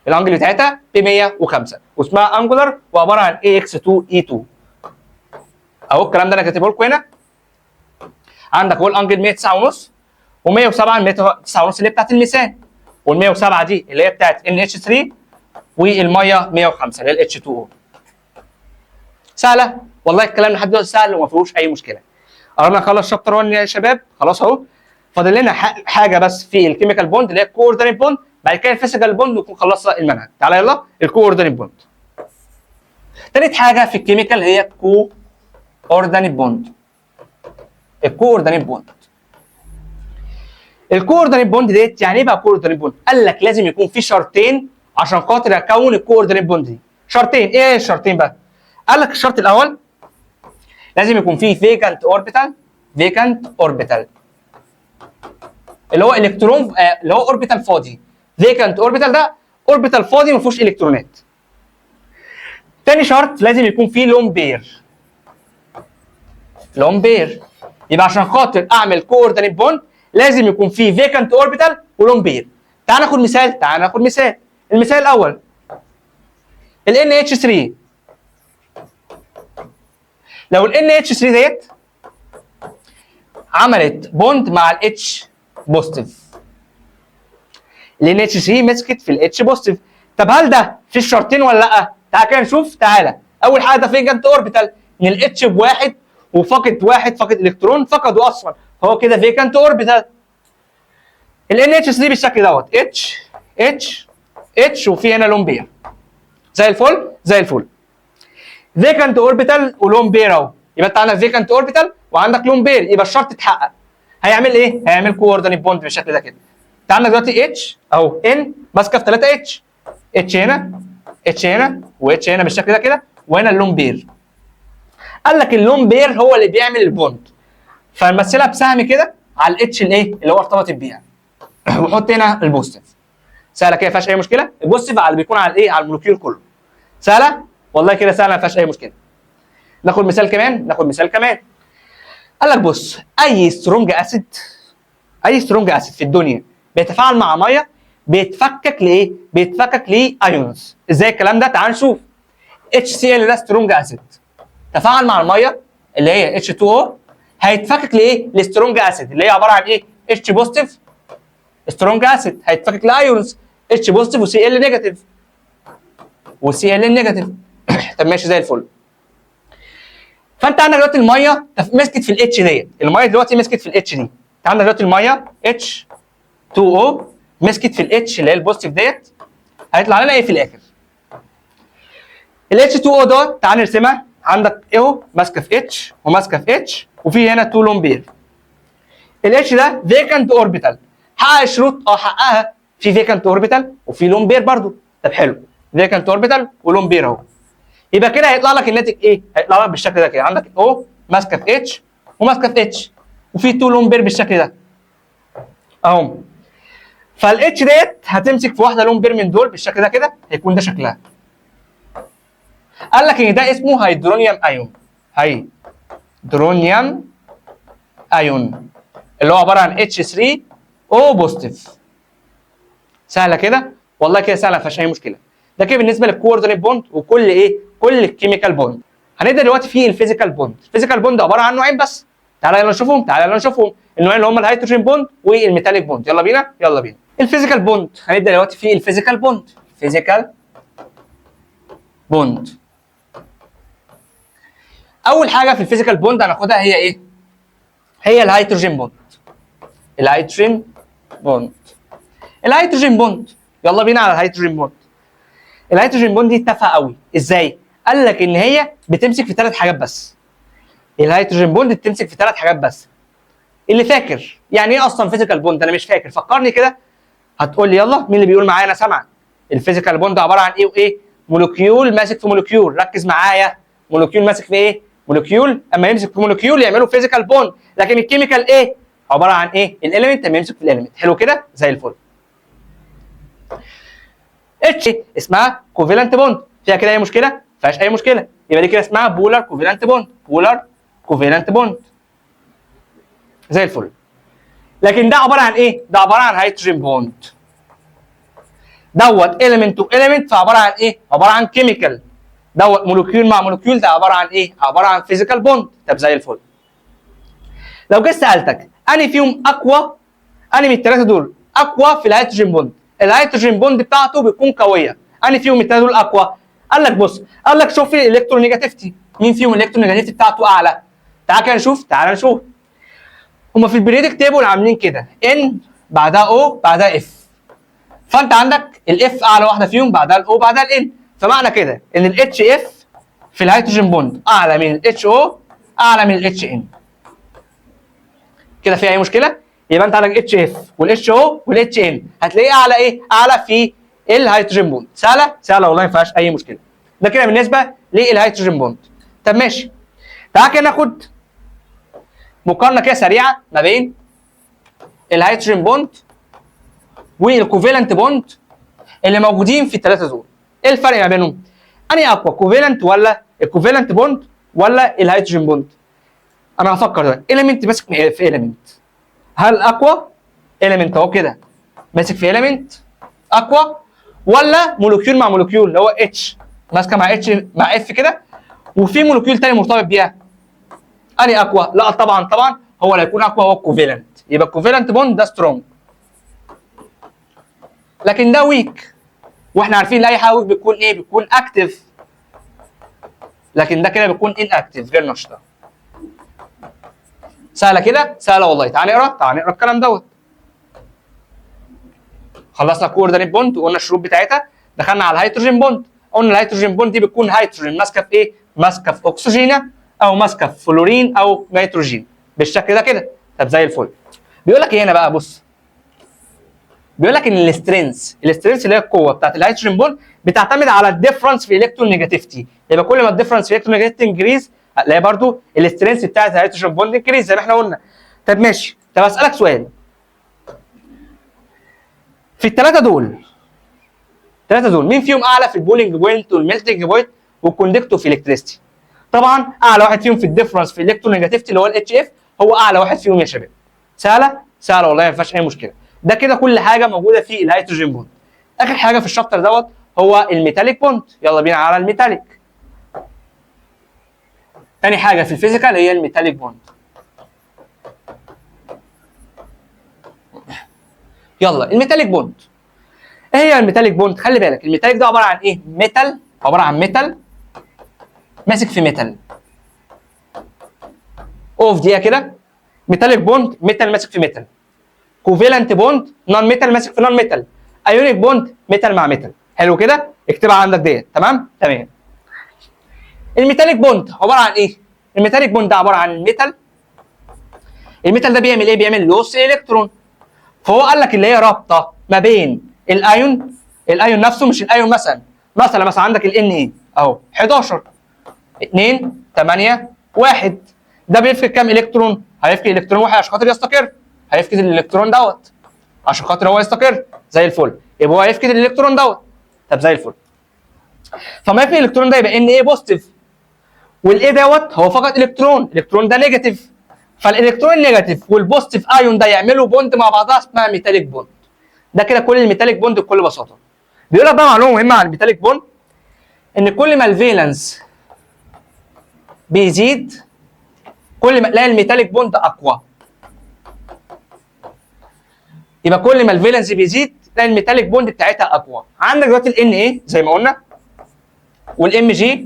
A: ال angle بتاعتها ب 105 واسمها angular وعبارة عن AX2E2. اهو الكلام ده انا كاتبه لكم هنا. عندك هو ال angle 109 ونص و107، 109 ونص اللي هي بتاعت الميثان، وال 107 دي اللي هي بتاعت NH3، والمية 105 اللي هي ال H2O. سهلة والله، الكلام لحد دلوقتي سهل وما فيهوش اي مشكلة. قربنا نخلص chapter 1 يا شباب، خلاص اهو فاضل لنا حاجة بس في ال chemical bond اللي هي ال coordinate bond، بعد كده ال physical bond ونكون خلصنا المنهج. تعالى يلا ال coordinate bond. تالت حاجة في ال chemical هي coordinate bond. ال coordinate bond، ال coordinate bond ديت يعني ايه بقى coordinate bond؟ قال لك لازم يكون في شرطين عشان خاطر اكون ال coordinate bond دي. شرطين ايه الشرطين بقى؟ قال لك الشرط الاول لازم يكون فيه vacant orbital، vacant orbital اللي هو الكترون اللي هو orbital فاضي. vacant orbital ده orbital فاضي ما فيهوش الكترونات. تاني شرط لازم يكون فيه lone pair، lone pair. يبقى عشان خاطر اعمل coordinate bond لازم يكون فيه vacant orbital و lone pair. تعال ناخد مثال، تعال ناخد مثال. المثال الاول ال NH3. لو ال NH3 ديت عملت bond مع ال H positive، ال NH3 مسكت في ال H positive. طب هل ده في الشرطين ولا لا؟ تعال كده نشوف. تعالى اول حاجة ده vacant orbital، ان ال H بواحد وفقد واحد، فقد الكترون، فقده اصلا، فهو كده vacant orbital. ال NH3 بالشكل دوت H H H وفي هنا lone pair، زي الفل زي الفل. vacant orbital و lone pair اهو، يبقى انت عندك vacant orbital وعندك lone pair، يبقى الشرط اتحقق. هيعمل ايه؟ هيعمل coordinate bond بالشكل ده كده. انت عندك دلوقتي H اهو N ماسكه في 3 H، H هنا H هنا و H هنا بالشكل ده كده، وهنا ال lone pair. قال لك ال lone pair هو اللي بيعمل ال bond، فنمثلها بسهم كده على ال H الايه اللي هو ارتبطت بيها، وحط هنا ال positive. سهلة كده، ما فيهاش اي مشكلة. ال positive على اللي بيكون على الايه؟ على ال molecule كله. سهلة والله كده سهله، ما فيهاش اي مشكلة. ناخد مثال كمان، ناخد مثال كمان. قال لك بص، اي strong acid، اي strong acid في الدنيا بيتفاعل مع مية بيتفكك لايه؟ بيتفكك ل ions. ازاي الكلام ده؟ تعال نشوف. HCl ده strong acid تفاعل مع المية اللي هي H2O، هيتفكك لايه؟ ل strong acid اللي هي عبارة عن ايه؟ H positive strong acid هيتفكك ل ions H positive و Cl negative و Cl negative. طب ماشي زي الفل. فانت عندك دلوقتي المية مسكت في ال H ديت، المية دلوقتي مسكت في ال H دي. انت عندك دلوقتي المية H2O مسكت في ال H اللي هي ال positive ديت، هيطلع لنا ايه في الاخر؟ ال H2O دوت تعال نرسمها. عندك اهو ماسكه في H وماسكه في H وفي هنا 2 lone pair. ال H ده vacant orbital، حقق الشروط؟ اه حققها، في vacant orbital وفي lone pair برضو. طب حلو، vacant orbital و lone pair اهو. يبقى كده هيطلع لك الناتج ايه؟ هيطلع لك بالشكل ده كده، عندك O ماسكه في H وماسكه في H وفي 2 lone pair بالشكل ده اهو. فال H ديت هتمسك في واحدة lone pair من دول بالشكل ده كده، هيكون ده شكلها. قال لك ان ده اسمه hydronium ion، hydronium ion اللي هو عبارة عن H3O positive. سهلة كده والله كده سهله، ما فيهاش اي مشكلة. ده كده بالنسبة لل coordinate bond وكل ايه؟ كل ال chemical bond. هنبدا دلوقتي في ال physical bond. ال physical bond عبارة عن نوعين بس، تعالى يلا نشوفهم، تعالى يلا نشوفهم النوعين اللي هم ال hydrogen bond وال metallic bond. يلا بينا يلا بينا. ال physical bond، هنبدا دلوقتي في ال physical bond. physical bond، اول حاجة في ال physical bond هناخدها هي ايه؟ هي ال hydrogen bond. ال hydrogen bond، ال hydrogen bond، يلا بينا على ال hydrogen bond. ال hydrogen bond دي تافهة قوي. ازاي؟ قال لك ان هي بتمسك في ثلاث حاجات بس. ال hydrogen bond بتمسك في ثلاث حاجات بس. اللي فاكر يعني ايه اصلا physical bond؟ انا مش فاكر، فكرني كده. هتقول لي يلا، مين اللي بيقول معايا؟ انا سامعك. ال physical bond عبارة عن ايه وايه؟ molecule ماسك في molecule. ركز معايا، molecule ماسك في ايه؟ molecule. اما يمسك في molecule يعملوا physical bond. لكن ال chemical ايه؟ عبارة عن ايه؟ ال element اما يمسك في ال element. حلو كده، زي الفل. H اسمها covalent bond. فيها كده اي مشكلة؟ فيهاش اي مشكله. يبقى دي كده اسمها polar covalent bond، polar covalent bond، زي الفل. لكن ده عبارة عن ايه؟ ده عبارة عن hydrogen bond. دوت element to element، فعباره عن ايه؟ عبارة عن chemical. دوت molecule مع molecule، ده عبارة عن ايه؟ عبارة عن physical bond. طب زي الفل. لو جيت سالتك انهي فيهم اقوى، انهي من الثلاثة دول اقوى في ال hydrogen bond؟ ال hydrogen bond بتاعته بتكون قويه، انهي فيهم الثلاثة دول اقوى؟ قال لك بص، قال لك شوف ال electronegativity، مين فيهم ال electronegativity بتاعته اعلى؟ تعال كده نشوف، تعال نشوف. هما في ال periodic table عاملين كده، N بعدها O بعدها F، فانت عندك ال F اعلى واحدة فيهم، بعدها ال O، بعدها ال N. فمعنى كده ان ال HF في ال hydrogen bond اعلى من ال HO اعلى من ال HN. كده في اي مشكلة؟ يبقى انت عندك HF وال HO وال HN هتلاقيه اعلى ايه؟ اعلى في ال hydrogen bond. سهله؟ سهلة والله، ما فيهاش اي مشكله. ده كده بالنسبة لل hydrogen bond. طب ماشي، تعال كده ناخد مقارنة كده سريعة ما بين ال hydrogen bond وال covalent bond اللي موجودين في الثلاثة دول. ايه الفرق ما بينهم؟ انهي اقوى، covalent ولا ال covalent bond ولا ال hydrogen bond؟ انا هفكر دلوقتي، element ماسك في element، هل اقوى؟ element اهو كده ماسك في element اقوى، ولا molecule مع molecule اللي هو H ماسكه مع H مع F كده وفي molecule تاني مرتبط بيها، انهي اقوى؟ لا طبعا طبعا هو اللي هيكون اقوى هو ال covalent. يبقى ال covalent bond ده strong، لكن ده weak، واحنا عارفين ان اي حاجة weak بتكون ايه؟ بتكون active، لكن ده كده بيكون inactive، غير نشطه. سهلة كده؟ سهلة والله. تعال نقرا، تعال نقرا الكلام دوت. خلصنا coordinate bond وقلنا الشروط بتاعتها، دخلنا على ال hydrogen bond، قلنا ال hydrogen bond دي بتكون هيدروجين ماسكه في ايه؟ ماسكه في اكسجين او ماسكه في فلورين او نيتروجين بالشكل ده كده. طب زي الفل. بيقول لك ايه هنا بقى؟ بص، بيقول لك ان ال strength، ال strength اللي هي القوة بتاعت ال hydrogen bond بتعتمد على ال difference في electronegativity. يبقى كل ما ال difference في electronegativity increase هتلاقي برضو ال strength بتاعت ال hydrogen bond increase زي ما احنا قلنا. طب ماشي، طب اسالك سؤال، في الثلاثة دول، الثلاثة دول مين فيهم اعلى في ال boiling point وال melting point وال conductivity of electricity؟ طبعا اعلى واحد فيهم في ال difference في ال electronegativity اللي هو ال HF هو اعلى واحد فيهم يا شباب. سهله؟ سهلة والله، ما فيهاش اي مشكله. ده كده كل حاجة موجودة في ال hydrogen bond. اخر حاجة في ال chapter دوت هو ال metallic bond. يلا بينا على ال metallic. تاني حاجة في ال physical هي ال metallic bond. يلا ال metallic bond، ايه هي ال metallic bond؟ خلي بالك ال metallic ده عبارة عن ايه؟ metal، عبارة عن metal ماسك في metal. اوف دقيقة كده، metallic bond metal ماسك في metal، covalent bond non metal ماسك في non metal، ionic bond metal مع metal. حلو كده، اكتبها عندك ديت. تمام تمام. ال metallic bond عبارة عن ايه؟ ال metallic bond ده عبارة عن metal، ال metal ده بيعمل ايه؟ بيعمل lose electron. فهو قال لك اللي هي رابطه ما بين ال ion، ال ion نفسه مش الايون، مثلا عندك ال Na اهو 11 2 8 1، ده بيفقد كام الكترون؟ هيفقد الكترون واحد عشان خاطر يستقر، هيفقد الالكترون دوت عشان خاطر هو يستقر زي الفل، يبقى هو هيفقد الالكترون دوت. طب زي الفل. فما يفقد الالكترون ده يبقى Na positive، وال A دوت هو فقد الكترون، الالكترون ده negative، فالالكترون negative وال positive ion ده يعملوا bond مع بعضها اسمها metallic bond. ده كده كل ال metallic bond بكل بساطة. بيقول لك بقى معلومة مهمة عن ال metallic bond، ان كل ما ال valence بيزيد كل ما تلاقي ال metallic bond اقوى. يبقى كل ما ال valence بيزيد تلاقي ال metallic bond بتاعتها اقوى. عندك دلوقتي ال Na زي ما قلنا، وال Mg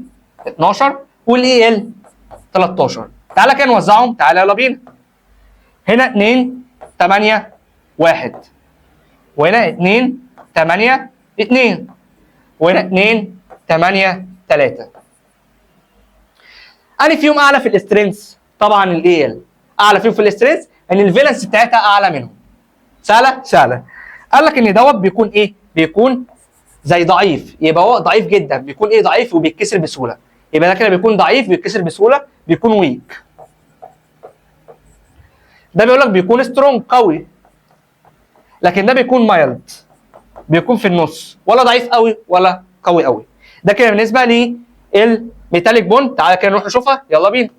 A: 12، وال Al 13. تعالى كده نوزعهم، تعالى يلا بينا. هنا 2 8 1، وهنا 2 8 2، وهنا 2 8 3. انهي فيهم اعلى في ال strength؟ طبعا ال Al اعلى فيهم في ال strength، ان ال valence بتاعتها اعلى منهم. سهلة سهله. قال لك ان دوت بيكون ايه؟ بيكون زي ضعيف، يبقى هو ضعيف جدا، بيكون ايه؟ ضعيف وبيتكسر بسهوله. يبقى ده كده بيكون ضعيف بيتكسر بسهوله، بيكون weak. ده بيقول لك بيكون strong قوي، لكن ده بيكون mild، بيكون في النص، ولا ضعيف قوي ولا قوي قوي. ده كده بالنسبة لل metallic bond. تعالى كده نروح نشوفها، يلا بينا.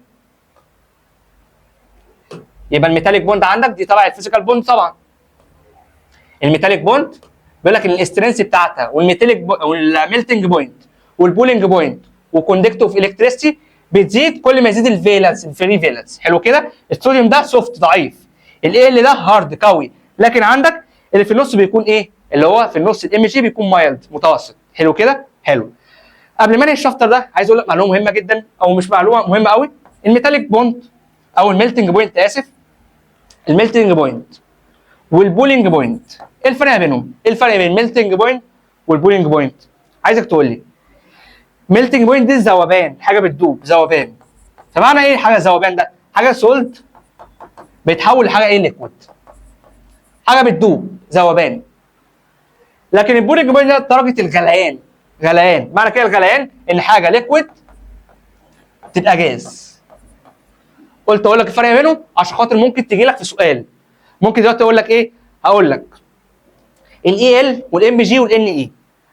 A: يبقى ال metallic bond عندك دي تبع ال physical bond. طبعا ال metallic bond بيقول لك ان ال strength بتاعتها وال metallic وال melting point وال boiling point و conductivity of electricity بتزيد كل ما يزيد ال valence، ال free valence. حلو كده. الصوديوم ده soft ضعيف، ال Al ده hard قوي، لكن عندك اللي في النص بيكون ايه؟ اللي هو في النص ال Mg بيكون mild متوسط. حلو كده. حلو. قبل ما انهي ال chapter ده عايز اقول لك معلومة مهمة جدا، او مش معلومة مهمة قوي. ال metallic bond او ال melting point، اسف، ال melting point وال boiling point، ايه الفرق بينهم؟ ايه الفرق بين ال melting point وال boiling point؟ عايزك تقول لي. melting point دي ذوبان، حاجة بتدوب، ذوبان. فمعنى ايه حاجة ذوبان؟ ده حاجة solid بيتحول لحاجة ايه؟ liquid، حاجة بتدوب، ذوبان. لكن ال boiling point ده درجه الغليان، غليان. معنى كده الغليان ان حاجة liquid تبقى جاز. قلت اقول لك الفرق بينهم عشان خاطر ممكن تجي لك في سؤال. ممكن دلوقتي اقول لك ايه؟ هقول لك ال Al وال Mg وال Na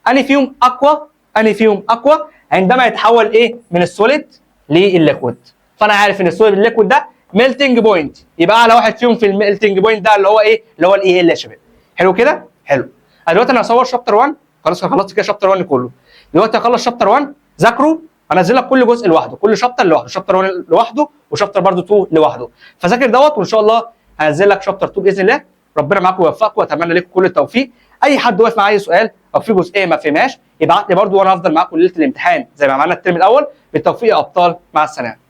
A: انهي فيهم اقوى؟ انهي فيهم اقوى عندما يتحول ايه؟ من ال solid لل liquid. فانا عارف ان ال solid ال liquid ده melting point، يبقى اعلى واحد فيهم في ال melting point ده اللي هو ايه؟ اللي هو ال Al يا شباب. حلو كده. حلو. انا دلوقتي انا هصور chapter 1، خلاص خلصت كده chapter 1 كله. دلوقتي هخلص chapter 1، ذاكره، هنزل لك كل جزء لوحده، كل chapter لوحده، chapter 1 لوحده و chapter برده 2 لوحده. فذاكر دوت وان شاء الله هنزل لك chapter 2 باذن الله. ربنا معاكم ويوفقكم، واتمنى لكم كل التوفيق. اي حد واقف معايا سؤال او في جزئية ما فهمهاش يبعت لي برده، وانا هفضل معاكم ليلة الامتحان زي ما عملنا الترم الاول. بالتوفيق يا ابطال، مع السلامه.